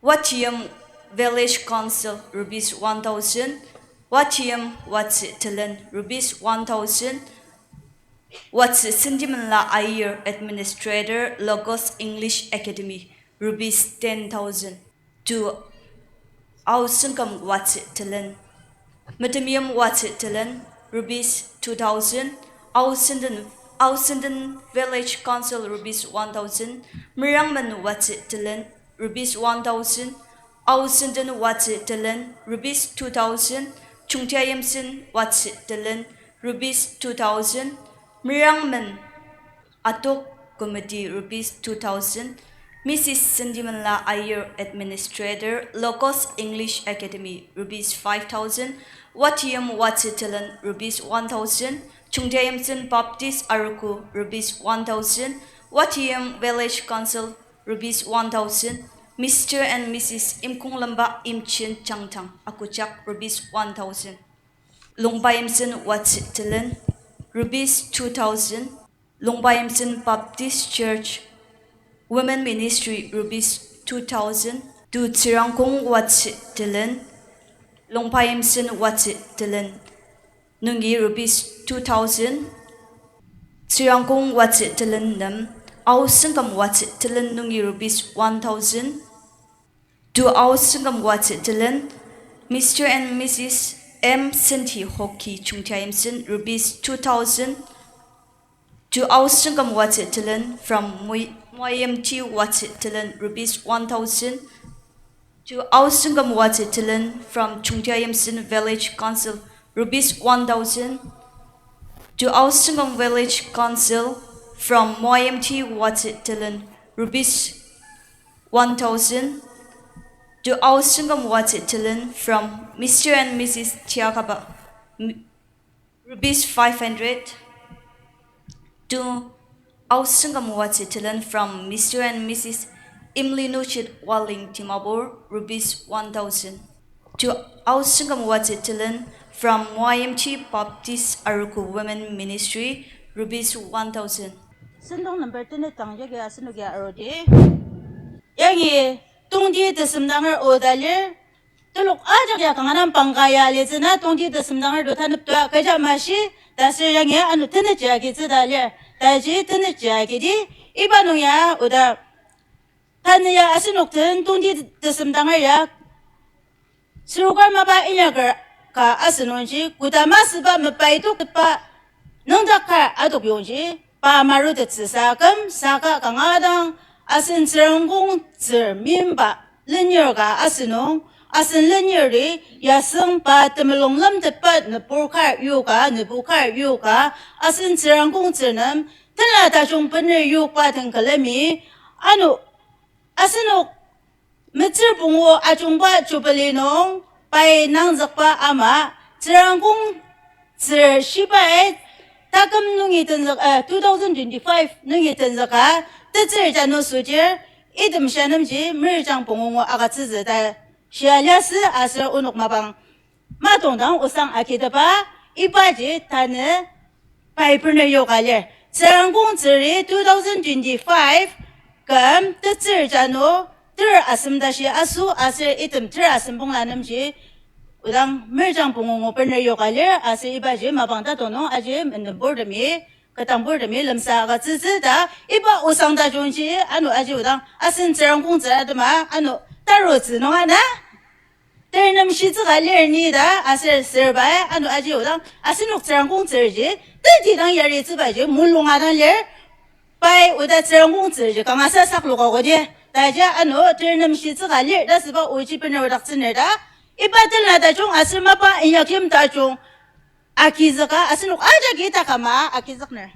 Watiyim Village Council, rupees one thousand. Watiyim Watsü Telen, rupees one thousand. Watsü Sendimenla Aier, Administrator, Logos English Academy, rupees ten thousand. To Ao Sangam Watsü Telen. Metemyim Watsü Telen, rupees two thousand. Ao Senden, Ao Senden Village Council, rupees one thousand. Merangmen Watsü Telen, rupees one thousand. Ao Senden Watsü Telen, rupees two thousand. Chungtia Yimsen Watsü Telen, rupees two thousand. Merangmen Atok Committee, rupees two thousand. Missus Sendimenla Aier, Administrator, Logos English Academy, rupees five thousand. Watiyim Watsü Telen, rupees one thousand. Chungtia Yimsen Baptist Arogo, rupees one thousand. Watiyim Village Council, rupees one thousand. Mister and Missus Imkonglemba Imchen Changtang, Akojak, rupees one thousand. Longpa Yimsen Watsü Telen, rupees two thousand. Longpa Yimsen Baptist Church Women Ministry, rupees two thousand. To Tsürangkong Watsü Telen, Longpa Yimsen Watsü Telen nungi rupees two thousand. Tsürangkong Watsü Telen nem Ao Sangam Watsü Telen nungi rupees one thousand. To Ao Sangam Watsü Telen, Mister and Missus M Senti Hoki Chungtia Yimsen, rupees two thousand. To Ao Sangam Watsü Telen from Mui-, Moyem T Watsü Telen, rupees one thousand. To Ao Sangam Watsü Telen from Chungtia Yimsen Village Council, rupees one thousand. To Ao Sangam Village Council from Moyem T Watsü Telen, rupees one thousand. To Ao Sangam Watsü Telen from Mister and Missus Tiakaba, m-, rupees five hundred. To Ao Sangam Watsü Telen from Mister and Missus Imlinuchit Waling Dimapur, rupees one thousand. To Ao Sangam Watsü Telen from Y M T Baptist Arogo Women Ministry, rupees one thousand. Sentong number tenet dang yagi asenoki arudi. Yangi tongti tesemdanger oda lir, telok ajak ya kanga nem pangka ya litsü na tongti tesemdanger to tanep tua kecha mashi, ta aser yangi ano tenetji agitsü ta lir, taji tenetji agidi, iba nung ya oda tanü ya asenok den tongti tesemdanger ya, sirokar mapa inyaker ka asenungji, kodama süba mepaitoktepa nüngdak ka adok yongji, pa marutettsüsa küm saka kanga dang asen Tsüngrem kong tsür mimba lenir ka asenung, asen leniri yasüng pa temulung lemtetba nübur kar yoka, nübu kar yoka, asen Tsüngrem kong tsür nem tenla tajung bener yokba den külemi, ano asenok metsür pungu ajungba Jubilee nung pai nangzükba ama, Tsüngrem kong tsür shibai taküm nungi tenzük, eh, two thousand twenty-five nungi tenzüka, tetsür jano südir, item shinemji meirjang pungu ngu agütsütsü ta shia liasü aser onok mapang matongdang osang agiteba, ibaji tanü pai bener yoka lir. Tsüngrem kong tsüri two thousand twenty-five küm tetsür jano ter asem tashi asu aser item ter asem pongla nemji odang meirjang pungu ngu bener yoka lir aser ibaji mapang tatonung aji mendemburtemi, ketdangburtemi lemsa agütsütsü ta iba osang tajungji ano aji odang asen Tsüngrem kong tsür atema ano tarutsü nung ana ter nem shitsüka lir ni ta aser sür pai ano aji odang asenok Tsüngrem kong tsürji teti dang yaritsübaji mulung adang lir, pai oda Tsüngrem kong tsürji kangasa sakloka kodi, taji ano ter nem shitsüka lir ta süba oji bener odaktsüner ta, iba tenla tajung aser mapa inyakyim tajung agizüka asenok ajaki takama agizükner.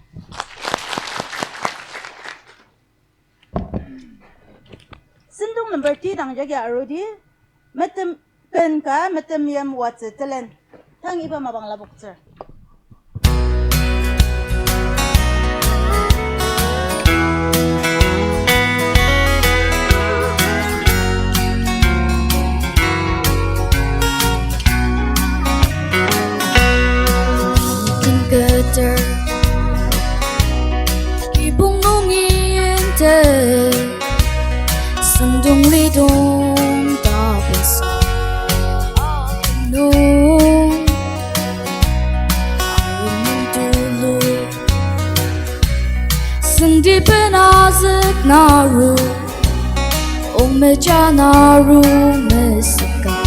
Sentong number ti dang jagi arudi, metem pen ka metem yim watsü telen. Tang iba mapang lapoktsür. Sentong lidong tapensa nung arem tulu. Sentipen azük naru, ong meja naru mesüka.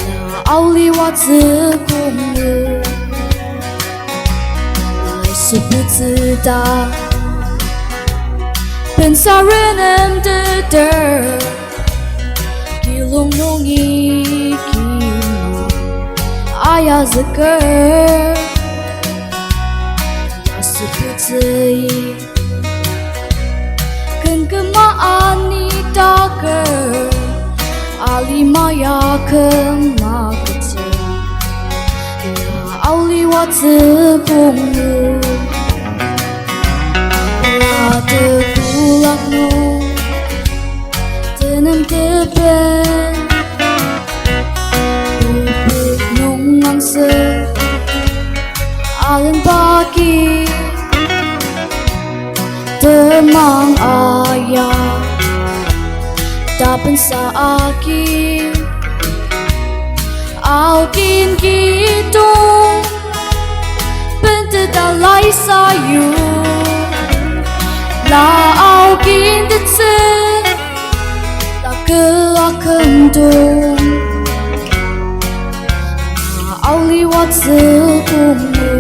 Na aoli watsü konglu, lai süputsü ta. Pensa renem teter, kilong nungi kima ayazüker. Asüpütsü ken küma ani taker, alima ya küma kütsü. Na aoli watsü konglu, la tekulak nung tenem tepen, pupuk nung angsü alenba ki temang aya, tapensa aki, aokin kidong penteta lai sayu, la aokin tetsü, la kü akümdong, na aoli watsü konglu.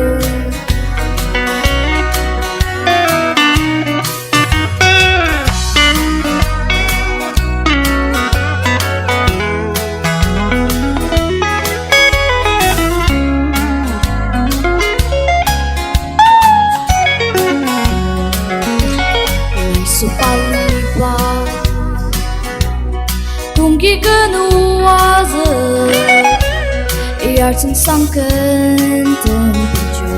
Supaliba tongki kenu azü, yartsün sangken den piju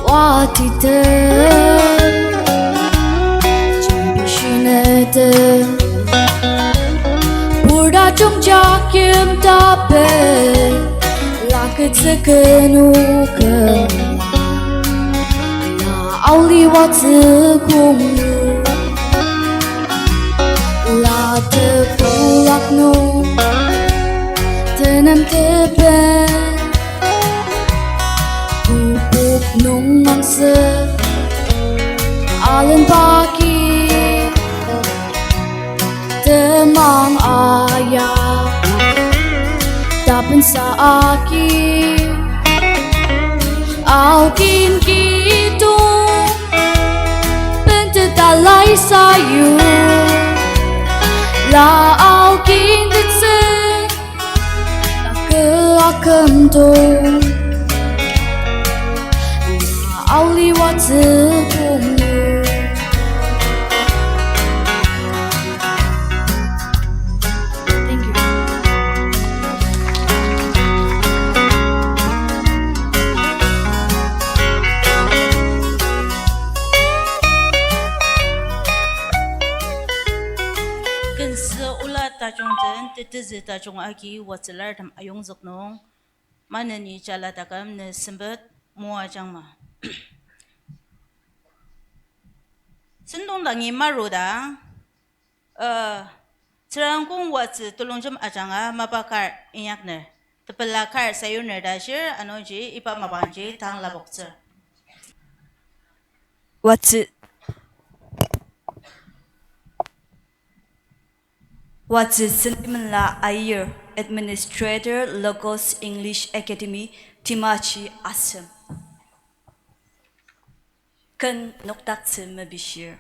watite, jembi shinete, purta jungja kim tape, la kütsü kenu kema. Na aoli watsü konglu, la tekulak nung tenem tepen, pupuk nung angsü alenba ki temang aya, tapensa aki, aokin kidong penteta lai sayu, la aokin tetsü, la kü akümdong, na aoli watsü konglu. Thank you. Kensü ola tajung den tetezü tajung agi watsülartem ayongzük nung, maneni jala taküm ne sempet moajangma. Sentong dangi marudang, uh, Tsürangkong watsü telongjem ajanga mapa kar inyakner, tepela kar sayuner ta shir, anungji iba mapangji tang lapoktsür. Watsü, watsü Sentimenla Aier, Administrator, Logos English Academy, Timaji, Assam. Ken noktaktsü mepishir.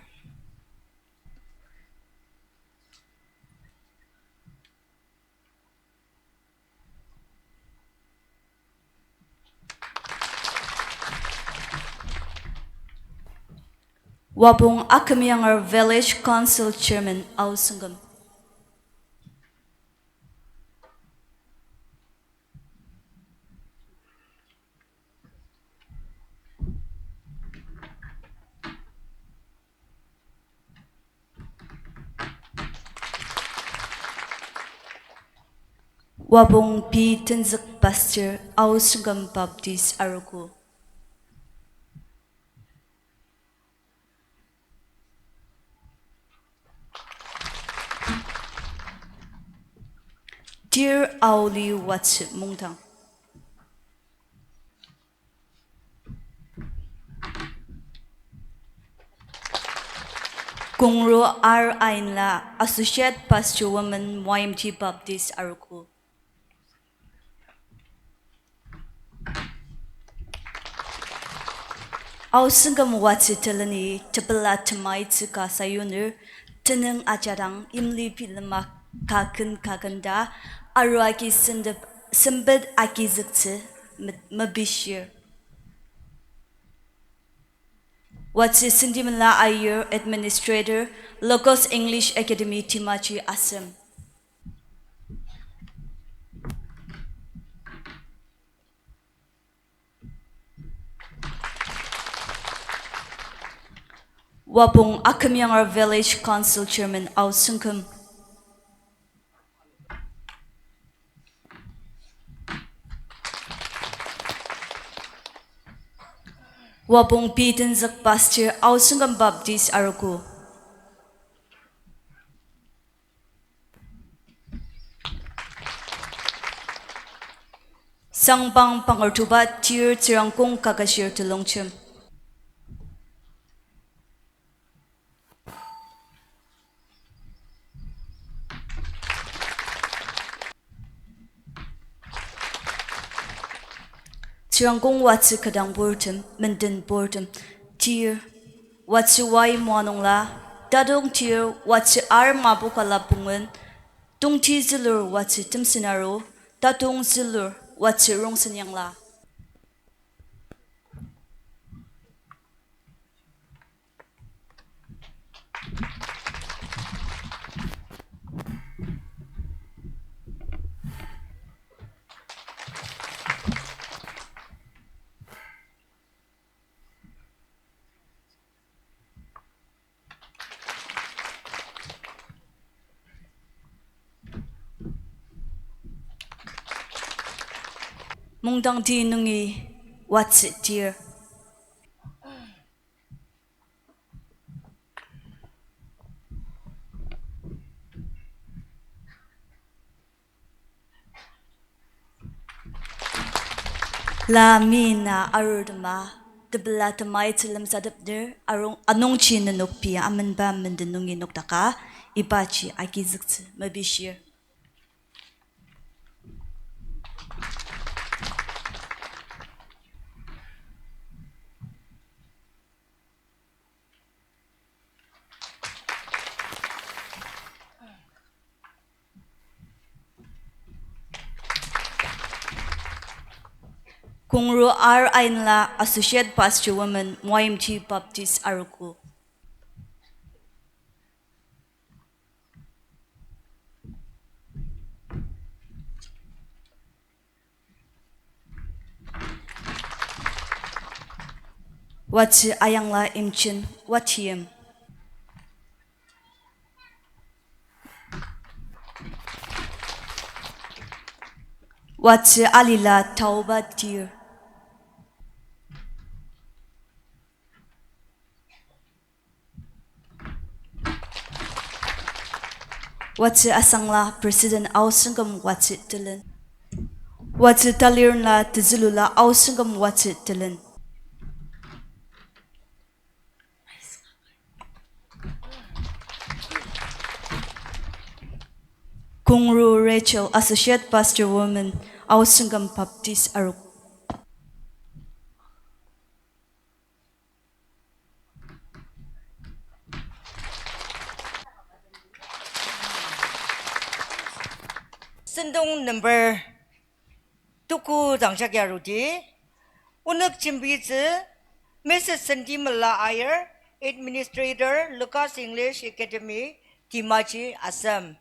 Wapong Akümyanger Village Council Chairman Ao Süngküm. Wapong P. Tenzük, Pastor, Ao Süngküm Baptist Arogo. Tir Aoli Watsü Mungdang. Kongru R. Ainla, Associate Pastor Women, Moayimti Baptist Arogo. Aosüngküm Watsü teleni tepela temaitsü ka sayuner, tenüng ajadang yimli bilema kaken kaken ta, arua agi sendep-, sempet agizüktsü me-, mepishir. Watsü Sentimela Aier, Administrator, Logos English Academy, Timaji, Assam. Wapong Akümyanger Village Council Chairman Aosüngküm. Wapong P. Tenzük, Pastor, Aosüngküm Baptist Arogo. Sangpang Pangertuba, Tir, Tsürangkong Kaketshir Telongjem. Tsürangkong Watsü Kedang Purtem, Menden Purtem, Tir, Watsü Wai Moanungla, Tatong Tir, Watsü R. Mapokala Pungen, Tongti Zülur, Watsü Temsen Aro, Tatong Zülur, Watsü Rongsen Yangla. Mungdangti nungi Watsü Tir. La mina arurtema, tepela temaitsü lemsatepner, arung anungji nenok pei amenba menden nungi nokdaka, ibaji agizüktsü mepishir. Kongru R. Ainla, Associate Pastor Women, Moayimti Baptist Arogo. Watsü Ayangla Imchen, Watiem. Watsü Alila Tauba Tir. Watsü Asangla President Aosüngküm Watsü Telen. Watsü Talirnla Tezülula Aosüngküm Watsü Telen. Kongru Rachel, Associate Pastor Women, Aosüngküm Baptist Arok. Sentong number tuku dang jagi arudi, onük jembitsü, Missus Sentimela Aier, Administrator, Lucas English Academy, Timaji, Assam.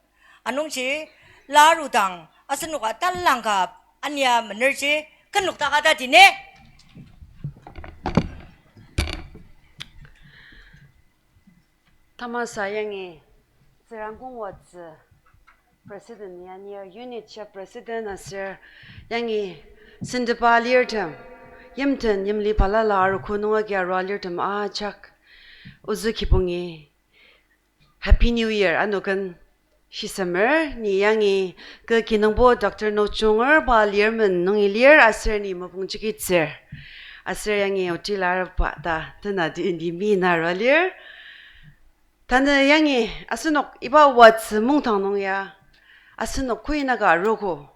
Anungji, la arudang, asenoka talangka ania menerji, kenok takata dine. Tamasa yangi, Tsürangkong Watsü President, yanir unit shia President aser yangi sentepa alirtem, yimten yimli balala arogo nung agi arua alirtem ajak, ozü kibongi Happy New Year ano ken Shisemer, ni yangi kü kinungpo Doctor Nochunger pa lir men nungi lir aser ni mopung jikitsür. Aser yangi otilarba ta tena di indi mi nara lir. Tanü yangi asenok iba watsü mungdang nung ya, asenok koinaka arogo.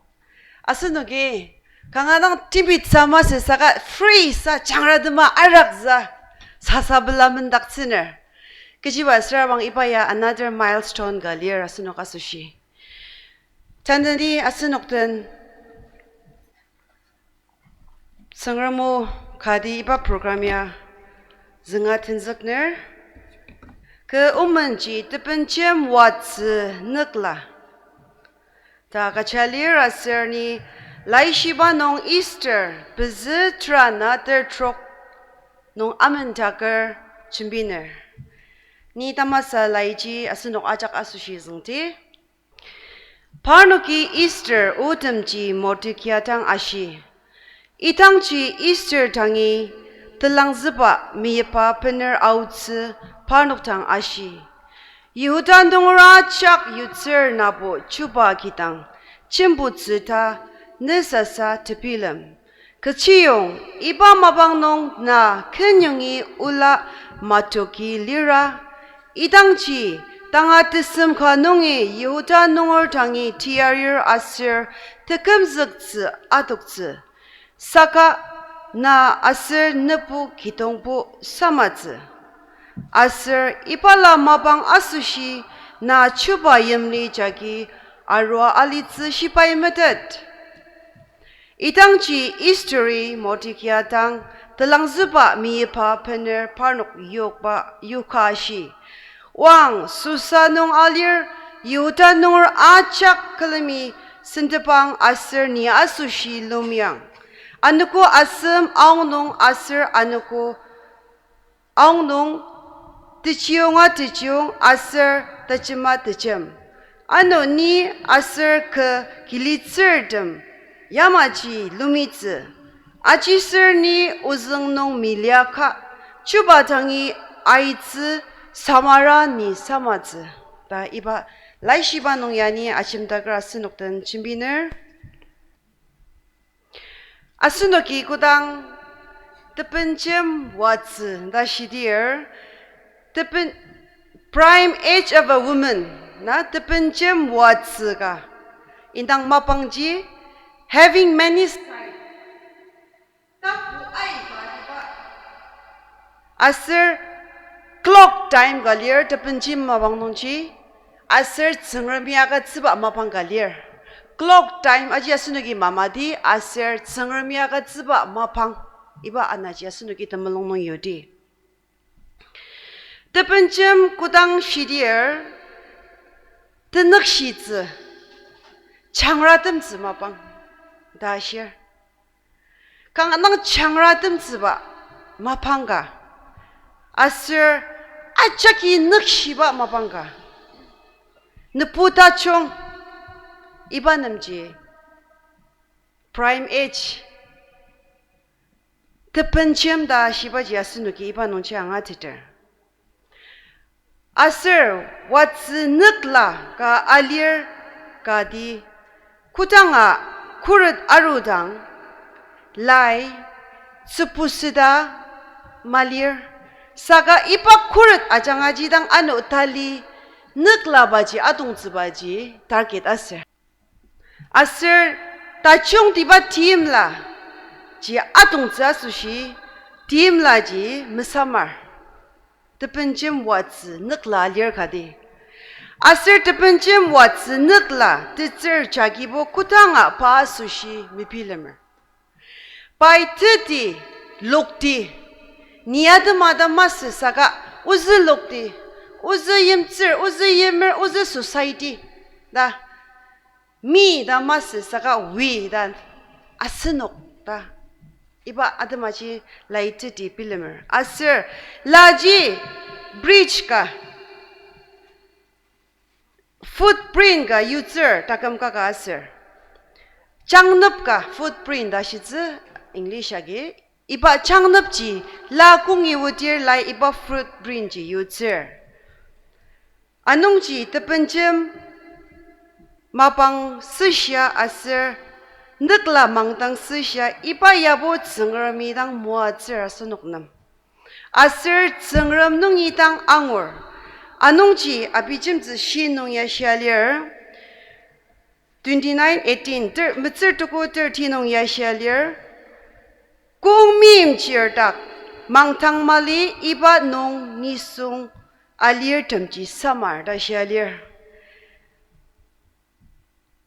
Asenoki kanga dang timit sa masü saka free sa jangratema araksa sasa pela mendaktsüner. Kechiba süra bang iba ya another milestone ka lir asenok asoshi. Tanü ni asenok den Tsüngrem o kati iba program ya zünga tenzükner. Kü omenji tepenjem watsü nükla ta kaja lir aser ni Laishiba nung Esther pezü tera na ter trok nung amendaker jembiner. Ni tamasa laiji asenok ajak asoshi züngdi. Parnoki Esther otemji Mordekai dang ashi. Idangji Esther dangi telangzüba meyipa bener aotsü parnok dang ashi. Yihuda nunger ajak yutsür nabo chuba kidang jembutsü ta ne sasa tebilem. Kechiyong iba mapang nung na kenyongi ola matoki lira, idangji tanga tesem ka nungi Yihuda nunger dangi tiarir aser tekümzüktsü adoktsü. Saka na aser nebu kitongbo samatsü. Aser ibala mapang asoshi na chuba yimli jagi arua alitsü shibai metet. Idangji Esther-i Mordekai dang telangzüba meyipa bener parnok yokba yoka ashi. Oang Susa nung alir Yihuda nunger ajak külemi sentepang aser ni asoshi lumiang. Anogo asem aonung aser anogo aonung, techiyonga techiyong aser techema techem. Ano ni aser kü kilitsürtem yamaji lumitsü. Ajiser ni ozüng nung meliaka, chuba dangi aitsü samara ni samatsü. Ta iba laishiba nung yani ajemdaker asenok den jembiner. Asenoki kodang tepenjem watsü ta shidir, tepen-, prime age of a woman, na tepenjem watsü ka indang mapangji, having many sides. Tapu aika iba. Aser clock time ka lir tepenjem mapang nungji, aser Tsüngremi agütsüba mapang ka lir. Clock time aji asenoki mamadi, aser Tsüngremi agütsüba mapang, iba anaji asenoki temulung nung yudi. Tepenjem kodang shidir, tenükshitsü, jangratemtsü mapang ta ashir. Kanga dang jangratemtsüba mapang ka, aser ajaki nükshiba mapang ka, nebu tajung, iba nemji prime age, tepenjem ta shibaji asenoki iba nungji angateter. Aser watsü nükla ka alir kati, kodanga khuret arudang, lai, tsübusüta, malir, saka iba khuret ajangaji dang ano tali nüklabaji atongtsübaji target aser. Aser tajungtiba timla ji atongtsü asoshi, timlaji mesamar. Tepenjem watsü nükla alir kati. Aser tepenjem watsü nükla tetsür jagibo kodanga pa asoshi mebilemer. Pai teti, lokti, ni atema ta masü saka, ozü lokti, ozü yimtsür, ozü yimer, ozü society ta, mi ta masü saka, we ta, asenok ta, iba atemaji lai teti bilemer. Aser laji bridge ka, footprint ka yutsür taküm kaka aser, changnüp ka footprint ta shitsü English agi, iba changnüpji la kongi odir lai iba footprint ji yutsür. Anungji tepenjem mapang süshia aser nükla mangdang süshia iba yabo Tsüngremi dang moatsür asenok nem. Aser Tsüngrem nungi dang angur. Anungji abijemtsü shi nung ya shia lir, twenty-nine eighteen, ter-, metsür tuko thirty nung ya shia lir, kong meimchir dak mangdang mali iba nung nisung alirtemji samar ta shia lir.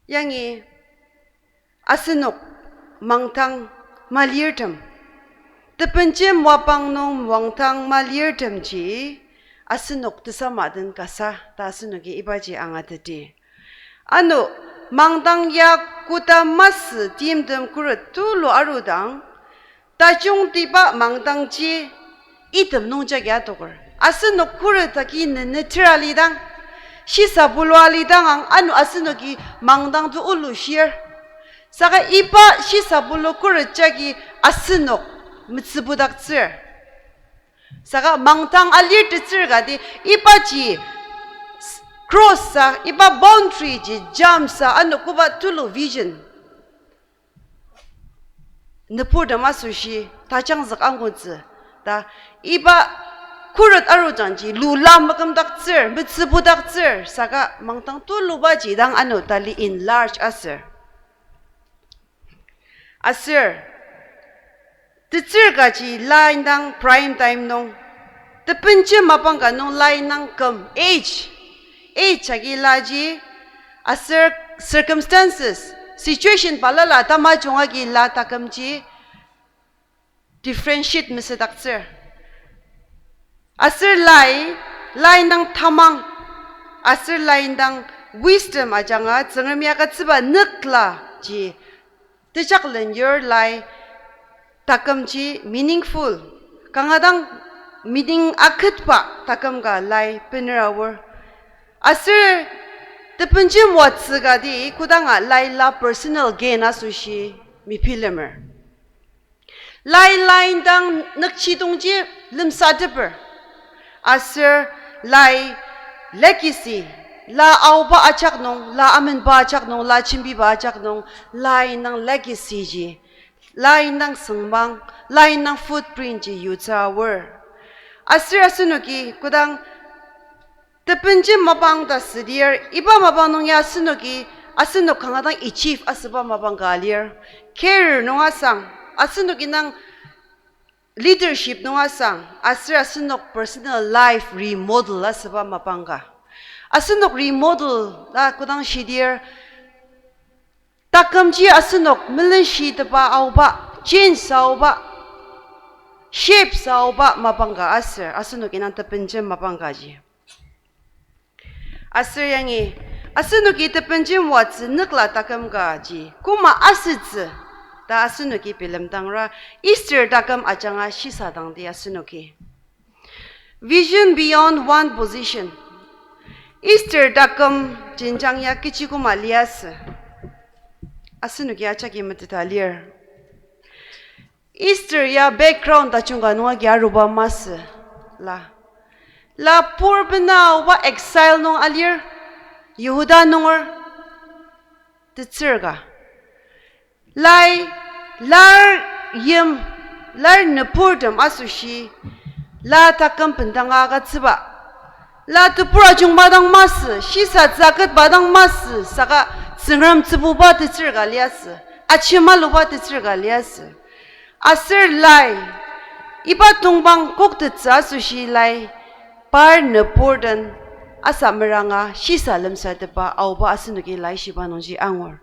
Yangi asenok mangdang malirtem, tepenjem mapang nung mangdang malirtemji asenok tesama den kasa ta asenoki ibaji angateti. Ano mangdang ya koda masü timtem khuret tulu arudang, tajungtiba mangdangji item nungjagi adoker. Asenok khuret agi neneter alidang, shisa bulua alidang ang ano asenoki mangdang to olushir. Saka iba shisa bulu khuret jagi asenok metsübudaktsür. Saka mangdang alirtetsür kati ibaji s-, cross sa, iba boundary ji jump sa ano koba tulu vision nüburtem asoshi tajangzük angutsü ta, iba khuret arujangji lula makümdaktsür, metsübudaktsür, saka mangdang tulubaji dang ano tali enlarge asür. Aser tetsür kaji la indang prime time nung, tepenjem mapang ka nung la indang küm, age, age agi laji, aser circumstances, situation balala tamajung agi la takümji differentiate mesüdaktsür. Aser lai, la indang tamang, aser la indang wisdom ajanga Tsüngremi agütsüba nükla ji tejaklen yur lai takümji meaningful, kanga dang meaning aketba taküm ka lai bener aor. Aser tepenjem watsü kati kodanga lai la personal gain asoshi mebilemer. Lai la indang nükjidongji lemsateper. Aser lai legacy, la aoba ajak nung, la amenba ajak nung, la jembiba ajak nung, la indang legacy ji, la indang süngmang, la indang footprint ji yutsü aor. Aser asenoki kodang tepenjem mapang ta südir, iba mapang nung ya asenoki, asenok kanga dang achieve asüba mapang ka lir. Career nung asang, asenoki nang leadership nung asang, aser asenok personal life remodel asüba mapang ka. Asenok remodel ta kodang shidir, takümji asenok melenshitepa aoba, change aoba, shape aoba mapang ka aser, asenok indang tepenjem mapang kaji. Aser yangi, asenoki tepenjem watsü nükla taküm kaji koma asütsü ta asenoki bilemdangra, Esther taküm ajanga shisadangdi asenoki. Vision beyond one position. Esther taküm jenjang ya kechi koma liasü, asenoki ajaki meteta lir. Esther ya background tajung ka nung agi aruba masü la. La pur bena aoba exile nung alir, Yihuda nunger tetsür ka. Lai, lar yim, lar nüburtem asoshi, la taküm bendanga agütsüba. La tebur ajungba dang masü, shisa tsüketba dang masü, saka Tsüngrem tsübuba tetsür ka liasü, achimaluba tetsür ka liasü. Aser lai, iba tongpang koktettsü asoshi lai, par nübur den asa meranga shisa lemsatepba aoba asenoki laishiba nungji angur.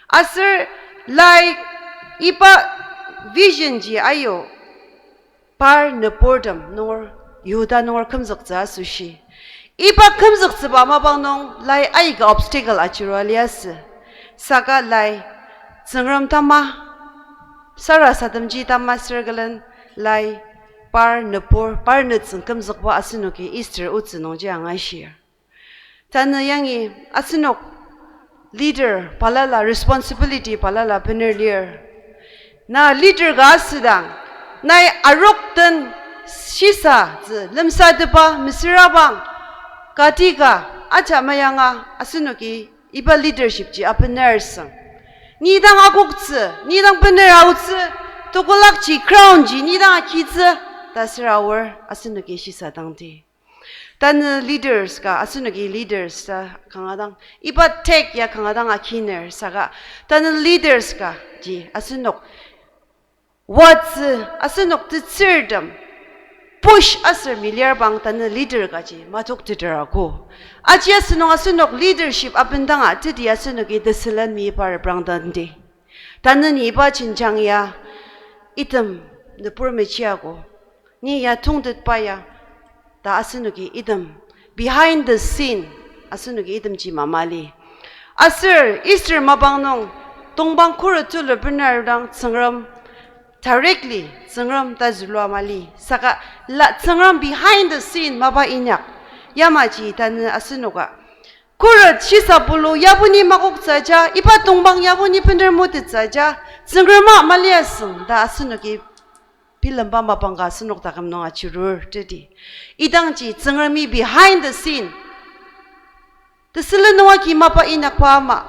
Aser lai, iba vision ji ayu, par nüburtem nunger, Yihuda nunger kümzüktsü asoshi, iba kümzüktsüba mapang nung lai aika obstacle achirua liasü. Saka lai Tsüngrem tama, sarasademji tama sür külen lai par nübur, par nütsüng kümzükba asenoki Esther otsü nungji angashir. Tanü yangi asenok leader balala responsibility balala bener lir. Na leader ka asüdang, nai arok den shisa tsü lemsatepa mesüra bang, kati ka aja mayanga asenoki Iba leadership ji abener sang. Ni dang akoktsü, ni dang bener aotsü, tekolakji crown ji ni dang akitsü, ta süra aor asenoki shisadangdi. Tanü leaders ka, asenoki leaders ta kanga dang, iba tag ya kanga dang akiner saka, tanü leaders ka ji asenok watsü, asenok tetsürtem push aser miliar bang tanü leader kaji matokteter ako. Aji asünung asenok leadership abendanga teti asenoki tesülen mi par brang dangdi. Tanü ni iba jenjang ya item nübur mechiago. Ni ya tongtetba ya ta asenoki item behind the scene asenoki itemji mamali. Aser Esther mapang nung tongpang khuret tulu bener dang Tsüngrem directly Tsüngrem ta zülua mali. Saka la Tsüngrem behind the scene mapa inyak. Yamaji tanü asenoka khuret shisa pulu yabo ni makoktsü ja, iba tongpang yabo ni bener motettsü ja, Tsüngrema maliasüng ta asenoki bilemba mapang ka asenok taküm nung ajurur teti. Idangji Tsüngremi behind the scene tesülen nunga ki mapa inyakba ama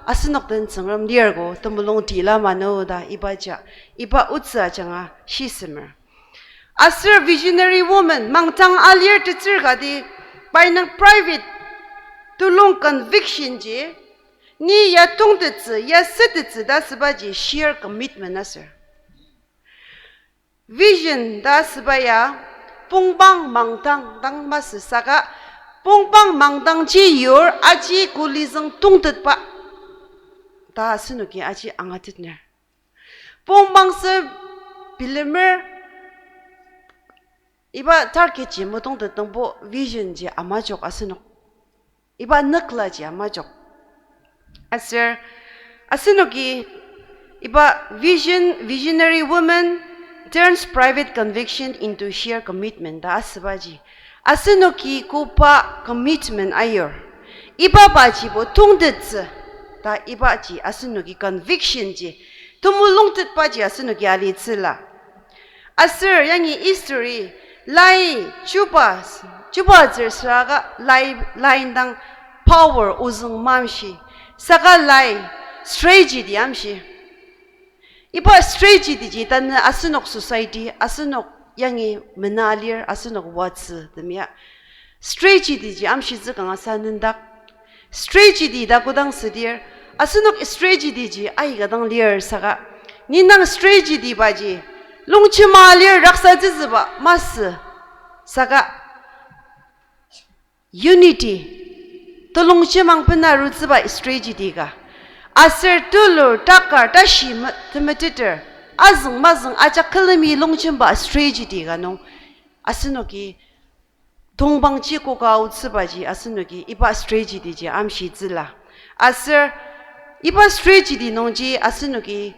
asenok den Tsüngrem lir ko temulung tila mano ta iba ja, iba otsü ajanga shisemer. Aser visionary woman mangdang alir tetsür kati pai nung private tulung conviction ji, ni ya tongtettsü, ya sütettsü ta asübaji sheer commitment aser. Vision ta asüba ya pongpang mangdang dang masü saka, pongpang mangdangji yur aji kulizüng tongtetba ta asenoki aji angatetner. Pongpang sü bilemer, iba target ji metongtet nungbo vision ji amajok asenok. Iba nüklaji amajok. Aser, asenoki, iba vision, visionary woman turns private conviction into sheer commitment ta asübaji. Asenoki koba commitment ayur. Iba bajibo tongtettsü ta ibaji asenoki conviction ji, temulungtetbaji asenoki alitsüla. Aser yangi Esther-i lai chuba, chuba tsür süraka lai, lai indang power ozüng mamshi, saka lai strategy ti amshi. Iba strategy tiji tanü asenok society, asenok yangi mena lir, asenok watsü temia strategy tiji amshitsü kangasa nendak. Strategy ta kodang südir, asenok strategy ji aika dang lir saka, ni dang strategy baji longchima lir raksatsütsüba masü saka, unity, telongchimang bena arutsüba strategy ka, aser tulur takar tashi me-, temeteter, azüng mazüng ajak külemi longchimba strategy ka nung, asenoki tongpangji koka aotsübaji asenoki iba strategy ji amshitsüla. Aser iba strategy nungji asenoki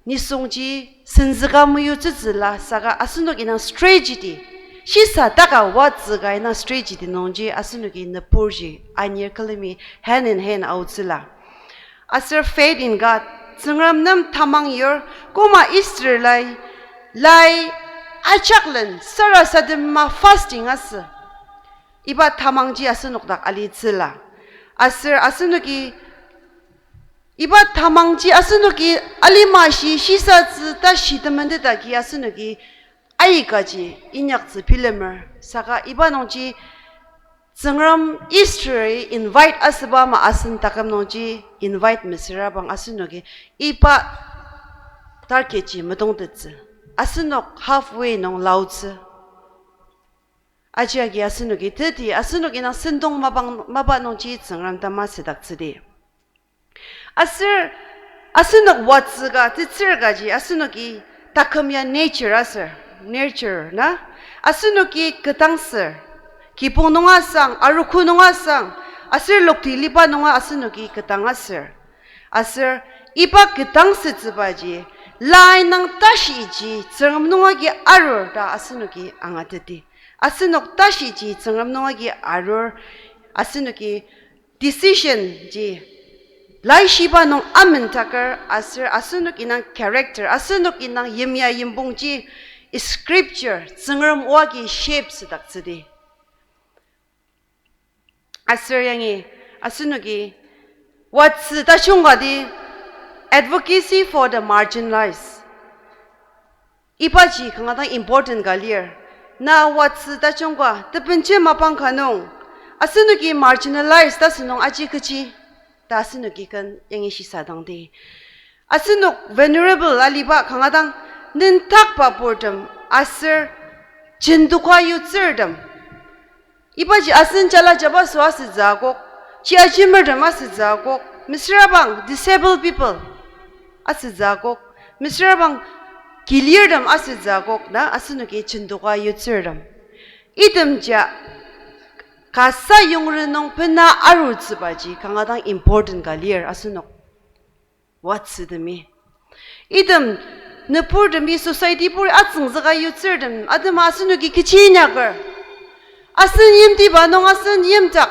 nisungji senzüka meyutsütsüla saka asenok indang strategy, shisa taka watsü ka indang strategy nungji asenoki nüburji anir külemi hand in hand aotsüla. Aser faith in God, Tsüngrem nem tamang yur, koma Esther lai, lai ajaklen sarasadema fasting asü. Iba tamangji asenok dak alitsüla. Aser asenoki, iba tamangji asenoki alima shi shisatsü ta shi tementetaki asenoki aikaji inyaktsü bilemer. Saka iba nungji Tsüngrem Esther-i invite asüba ama asen taküm nungji invite mesüra bang asenoki iba target ji metongtettsü. Asenok halfway nung laotsü. Aji agi asenoki teti asenok indang sentong mapang, mapa nungji Tsüngrem tama südaktsüdi. Aser asenok watsü ka tetsür kaji asenoki taküm ya nature aser, nurture na, asenoki ketdangsür, kibong nunga sang, arogo nunga sang, aser lokti liba nunga asenoki ketdang aser. Aser iba ketdangsütsübaji, lai nung tashiji Tsüngrem nunga agi arur ta asenoki angateti. Asenok tashiji Tsüngrem nunga agi arur, asenoki decision ji laishiba nung amentaker aser asenok indang character, asenok indang yimya yimbongji scripture, Tsüngrem o agi shape südaktsüdi. Aser yangi asenoki Watsü tajung kati, advocacy for the marginalized. Ibaji kanga dang important ka lir. Na watsü tajung ka, tebenji mapang ka nung, asenoki marginalized ta asünung aji kechi, ta asenoki ken yangi shisadangdi. Asenok vulnerable aliba kanga dang, nentakba purtem aser jendoka yutsürtem. Ibaji asen jala jabaso asütsü akok, chi ajimertem asütsü akok, mesüra bang disabled people asütsü akok, mesüra bang kilirtem asütsü akok na asenoki jendoka yutsürtem. Itemji kasa yongren nung bena arutsübaji kanga dang important ka lir asenok watsütemi. Item nüburtemi society buri atsüngzüka yutsürtem atema asenoki kechi inyaker. Asen yimtiba nung asen yimdak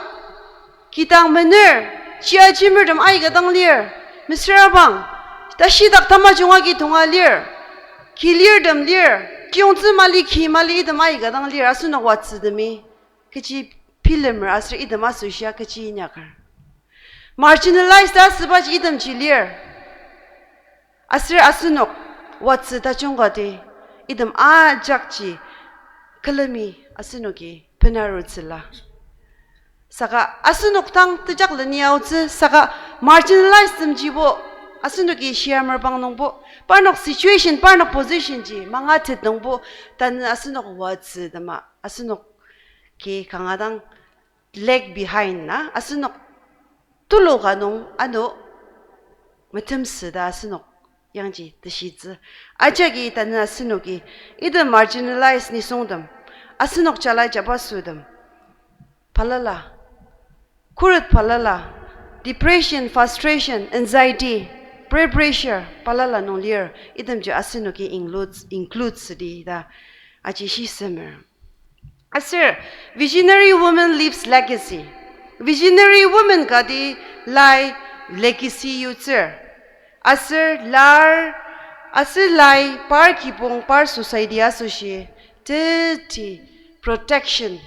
kidang mener, chi ajimertem aika dang lir, mesüra bang, tashidak tamajung agi tonga lir, kilirtem lir, kiyongtsü mali ki mali item aika dang lir, asenok watsütemi. Kechi bilemer aser item asoshia kechi inyaker. Marginalized asübaji itemji lir. Aser asenok watsü tajung kati item ajakji külemi asenoki benarutsüla. Saka asenok dang tejakleni aotsü, saka marginalized temjibo, asenoki shiamer bang nungbo, parnok situation, parnok position ji mangatet nungbo, tanü asenok watsü tema, asenoki kanga dang lag behind na, asenok tulu ka nung ano metemsü ta asenok yangji teshitsü. Ajagi tanü asenoki, item marginalized nisungtem, asenok jala jabasotem balala, khuret balala, depression, frustration, anxiety, peer pressure balala nung lir, itemji asenoki include, include südi ta aji shisemer. Aser visionary woman leaves legacy. Visionary woman kati lai legacy yutsür. Aser lar, aser lai par kibong par society asoshi teti protection,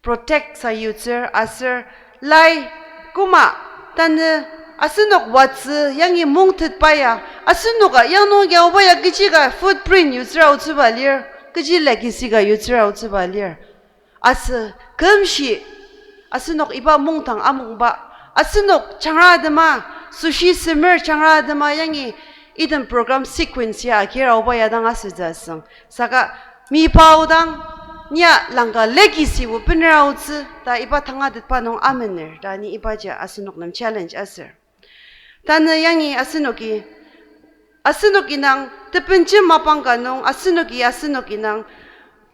protect sayutsür aser lai koma tanü asenok watsü yangi mungtetba ya, asenoka yangnung yaoba ya kechi ka footprint yutsür aotsüba lir, kechi legacy ka yutsür aotsüba lir. Asü kümshi asenok iba mungdang amungba, asenok jangra atema, süshi semer jangra atema yangi item program sequence ya akir aoba ya dang asütsü asüng. Saka mipa aodang, nia langka legacy o bener aotsü ta iba tangatetba nung amener ta ni ibaji asenok nem challenge aser. Tanü yangi asenoki, asenok indang tebenjem mapang ka nung asenoki, asenok indang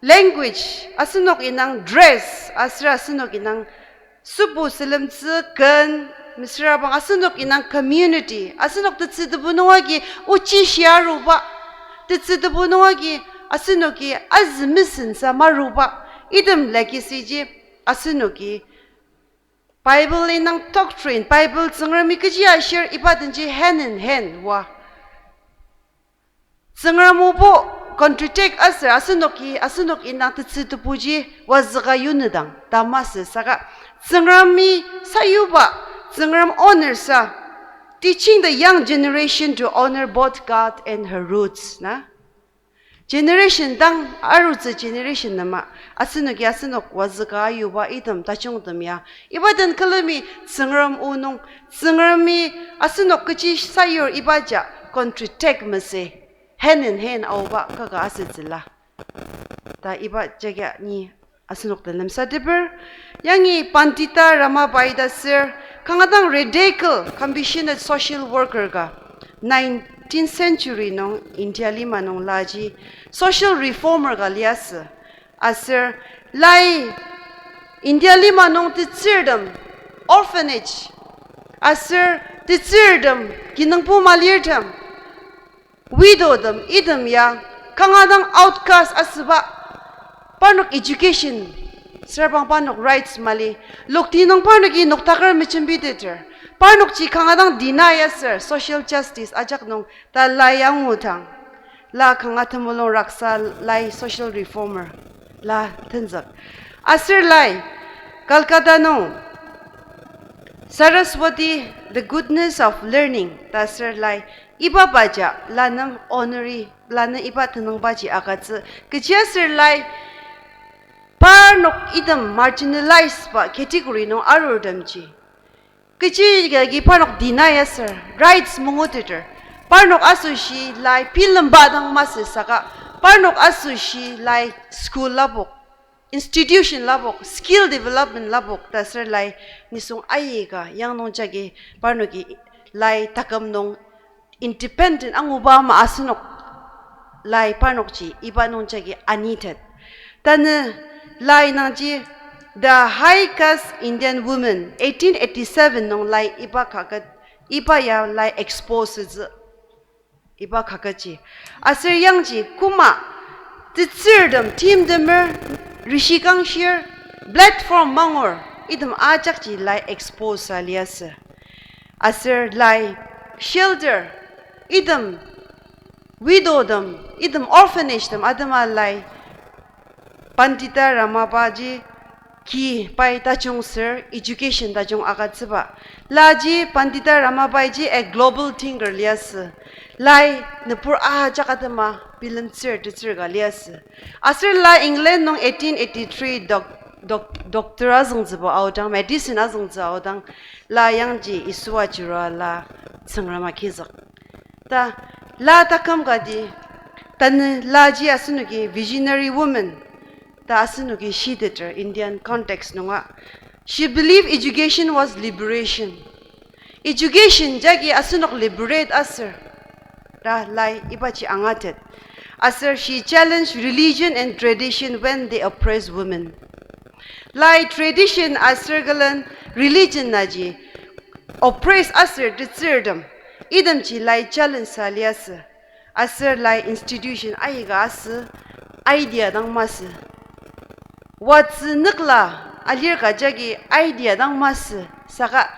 language, asenok indang dress, aser asenok indang sübu sülemtsü ken, mesüra bang asenok indang community, asenok tetsü tebu nung agi ochi shia aruba, tetsü tebu nung agi asenoki azü mesensa maruba, item legacy ji asenoki Bible indang doctrine, Bible Tsüngremi kechi ashir iba denji hand in hand oa. Tsüngrem obo contradict aser asenoki, asenok indang tetsü tebuji wazüka yunedang ta masü saka, Tsüngremi sayuba, Tsüngrem honor sa, teaching the young generation to honor both God and her roots na. Generation dang arutsü generation nema, asenoki asenok wazüka ayuba item tajungtem ya, iba den külemi Tsüngrem o nung, Tsüngremi asenok kechi sayur ibaja contradict masü, hand in hand aoba kaka asütsüla ta iba jagia ni asenok den lemsateper. Yangi Pandita Ramabai ta sür kanga dang radical compassionate social worker ka, nineteenth century nung India lima nung laji social reformer ka liasü. Aser lai India lima nung tetsürtem, orphanage, aser tetsürtem, kinungpo malirtem, widow tem item ya kanga dang outcast asüba, parnok education, süra bang parnok rights mali, lokti nung parnoki noktaker mejembiteter, parnokji kanga dang deny aser social justice ajak nung ta lai angudang, la kanga temulung raksa lai social reformer la tenzük. Aser lai Calcutta nung Saraswati, the goodness of learning, ta aser lai iba baja, la nem honorary, la nem iba tenüngbaji agütsü, kechiaser lai parnok item marginalized ba category nung arurtemji, kechi agi parnok deny aser rights manguteter, parnok asoshi lai bilemba dang masü saka, parnok asoshi lai school lapok, institution lapok, skill development lapok ta aser lai nisung aika yang nungjagi parnoki lai taküm nung independent anguba ama asenok lai parnokji iba nungjagi anitet. Tanü lai nangji The High Caste Indian Woman, eighteen eighty-seven nung lai iba kaket, iba ya lai expose tsü, iba kaketji. Aser yangji koma tetsürtem timtemer, rishikangshir, platform mangur, item ajakji lai expose aliasü. Aser lai shelter, item widow tem, item orphanage tem atema lai Pandita Ramabaiji ki pai tajung ser education tajung agütsüba. Laji Pandita Ramabaiji a global thinker liasü. Lai nübur ajak atema bilemtsür tetsür ka liasü. Aser la England nung eighteen eighty-three doc-, doc-, doctor azüngtsüba aodang, medicine azüngtsü aodang, la yangji Yisua chirua la Tsüngrem agizük. Ta la taküm kati, tanü laji asenoki visionary woman ta asenoki shiteter Indian context nunga. She believed education was liberation. Education jagi asenok liberate aser ta lai ibaji angatet. Aser she challenged religion and tradition when they oppressed women. Lai tradition aser külen religion naji oppress aser tetsürtem, itemji lai challenge sa liasü. Aser lai institution aika asü, idea dang masü. Watsü nükla alir ka jagi idea dang masü, saka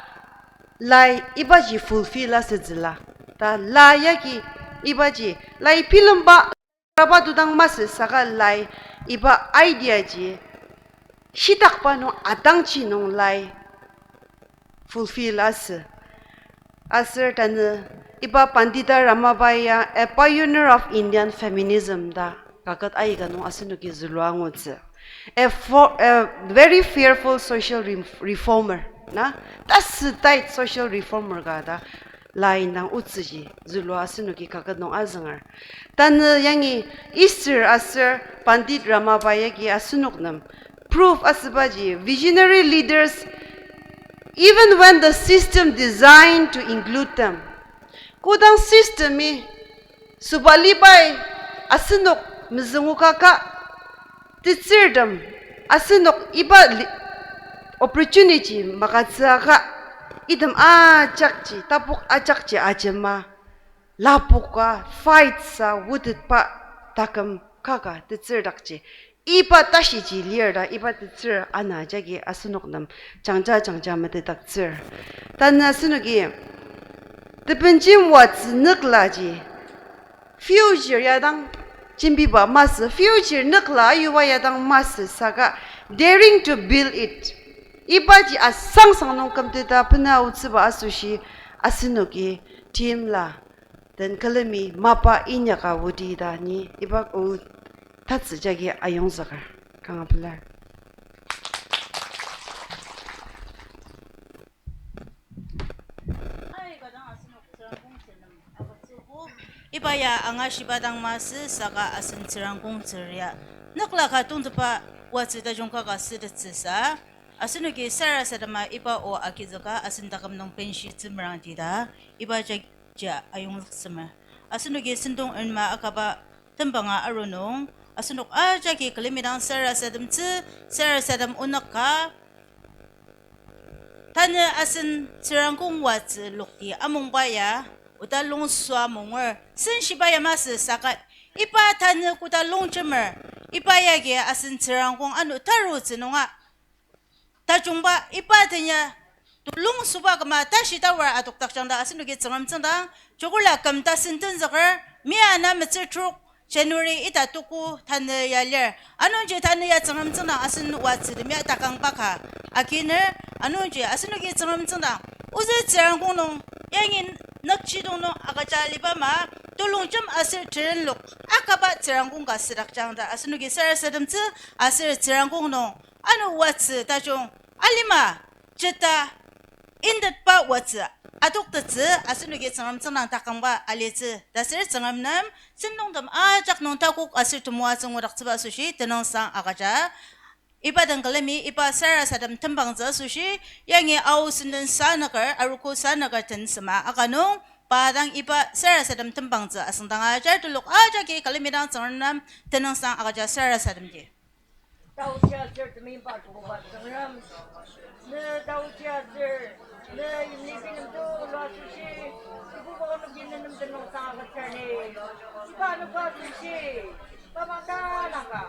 lai ibaji fulfill asütsüla. Ta la yagi ibaji lai bilemba raba tudang masü saka lai iba idea ji shitakba nung atangji nung lai fulfill asü. Aser tanü iba Pandita Ramabai ya a pioneer of Indian feminism ta kaket aika nung asenoki zülua angutsü. A fo-, a very fearful social re-, reformer, na? Tasü tight social reformer ka ta la indang otsüji zülua asenoki kaket nung azünger. Tanü yangi Easter aser Pandit Ramabai yagi asenok nem proof asübaji visionary leaders, even when the system designed to include them. Kodang system-i sobalibai asenok mezüngokaka, tetsürtem asenok iba li-, opportunity magütsüaka, item ajakji, tapok ajakji ajema, lapoka, fight sa, wutetba taküm kaka tetsür dakji. Iba tashiji lir ta, iba tetsür ana jagi asenok nem jangja jangja metetdaktsür. Tanü asenoki tebenjim watsü nüklaji future ya dang jembiba masü, future nükla ayuba ya dang masü saka daring to build it. Ibaji asangsang nung kümteta bena aotsüba asoshi asenoki timla den külemi mapa inyaka odi ta ni iba o tatsü jagi ayongzüker. Kanga pelar. Iba ya angashiba dang masü saka asen Tsüngrem kongtsür ya. Nükla ka tongteba watsü tajung kaka sütettsüsa, asenoki sarasadema iba o agizüka asen taküm nung benshi tsümerangtida, iba ja-, ja ayongzüksümer. Asenoki sentong enma akaba tembanga aru nung, asenok ajaki külemidang sarasademtsü, sarasadem onük ka, tanü asen Tsüngrem kong watsü lokti amungba ya, oda longsua munger, senshiba ya masü saka, iba tanü koda longjemer, iba yagi asen Tsüngrem kong ano tarutsü nunga tajungba iba tenya tulung süba küma tashi tawar adokdakjang ta asenoki Tsüngrem tsüngdang, jokula küm tasen tenzüker, mi ana metsür trok January ita tuku tanü ya lir. Anungji tanü ya Tsüngrem tsüngdang asen watsütem ya takangba ka aginer, Anungji asenoki Tsüngrem tsüngdang ozü tsürangkong nung, yangi nükjidong nung agüja aliba ama, telongjem aser terenlok akaba tsürangkong ka südakjang ta asenoki sarasademtsü, aser tsürangkong nung ano oatsü tajung alima jeta intetba oatsü adoktettsü asenoki Tsüngrem tsüngdang takangba alitsü ta aser Tsüngrem nem sentongtem ajak nung takok aser temoatsü ngudaktsüba asoshi tenüngsang agüja. Iba dang külemi iba sarasadem tembangtsü asoshi, yangi Ao Senden Sanaker, Arogo Sanaker tensema aka nung, pa dang iba sarasadem tembangtsü asüngdang ajar telok ajaki külemi dang Tsüngrem nem tenüngsang agüja sarasademji. Taochi aser temeiba Kibuba Tsüngrem, ne taochi aser ne yimli bilemtulu asoshi, Kibuba onoki ne nem tenüngsang agütsür ni. Iba anogo asoshi, pa mata langka,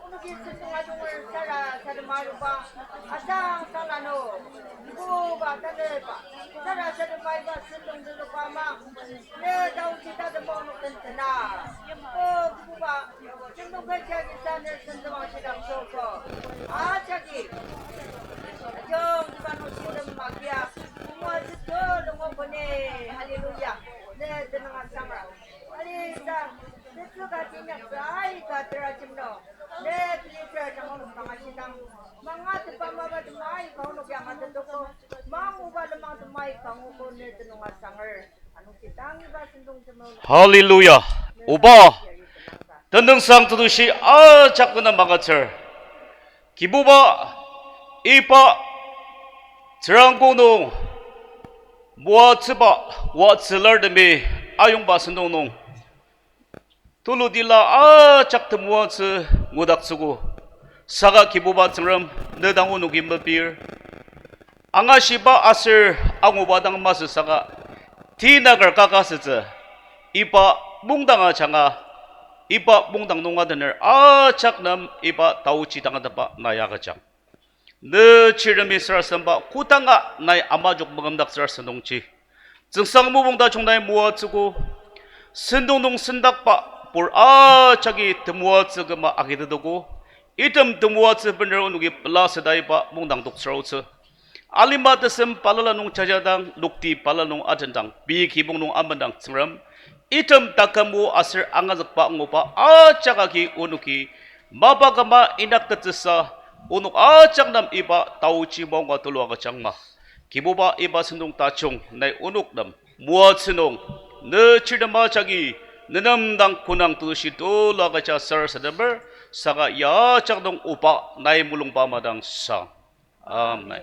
onoki sentong ajunger sarasadem aruba asang sangla nung, Kibuba tanüba sarasadem aiba sentong telokba ama, ne taochi tatemba onok den tena. O Kibuba, sentong kaji agi sa ne sentong ashidang soko. Ajaki ajungtiba nung shilem makia, moatsü tulu ngokoni. Hallelujah. Ne tenüng asangra, alisa, ne tsüka tinyaksü aika tera jemno, ne pili tera jang onok dang ashidang, mangatetba mapatem aika onok ya angatetoko, manguba lenmangtem aika nguko. Ne tenüng asanger. Hallelujah. Oba, tenüngsang tetushi ajak nena magütsür. Kibuba, iba tsürangkong nung moatsüba oatsülartemi ayongba sentong nung tulutila ajak temoatsü ngudaktsüogo. Saka Kibuba Tsüngrem, ne dang onoki mepir. Angashiba aser anguba dang masü saka, tinaker kaka sütsü, iba mungdang ajanga, iba mungdang nung atener ajak nem iba taochi tangatetba nai agüjang. Ne chiremi sarasademba kodanga nai amajok mekümdaktsür sentongji, tsüngsang mopung tajung nai moatsüogo. Sentong nung sendakba pur ajaki temoatsü küma agitetoko. Item temoatsü bener onoki pela süda iba mungdang toktsür aotsü. Alima tesem balala nung jajadang, lokti balala nung atendang, pei kibong nung amendang Tsüngrem, item taküm o aser angazükba anguba ajak agi onoki mapa küma inyaktettsüsa, onok ajak nem iba taochi maonga tulu agüjangma. Kibuba, iba sentong tajung nai onok nem moatsü nung, ne chirtem ajaki ne nem dang konang tetushi tulu agüja sarasademer, saka ya ajak nung Oba nai mulungba ama dang sang. Amen.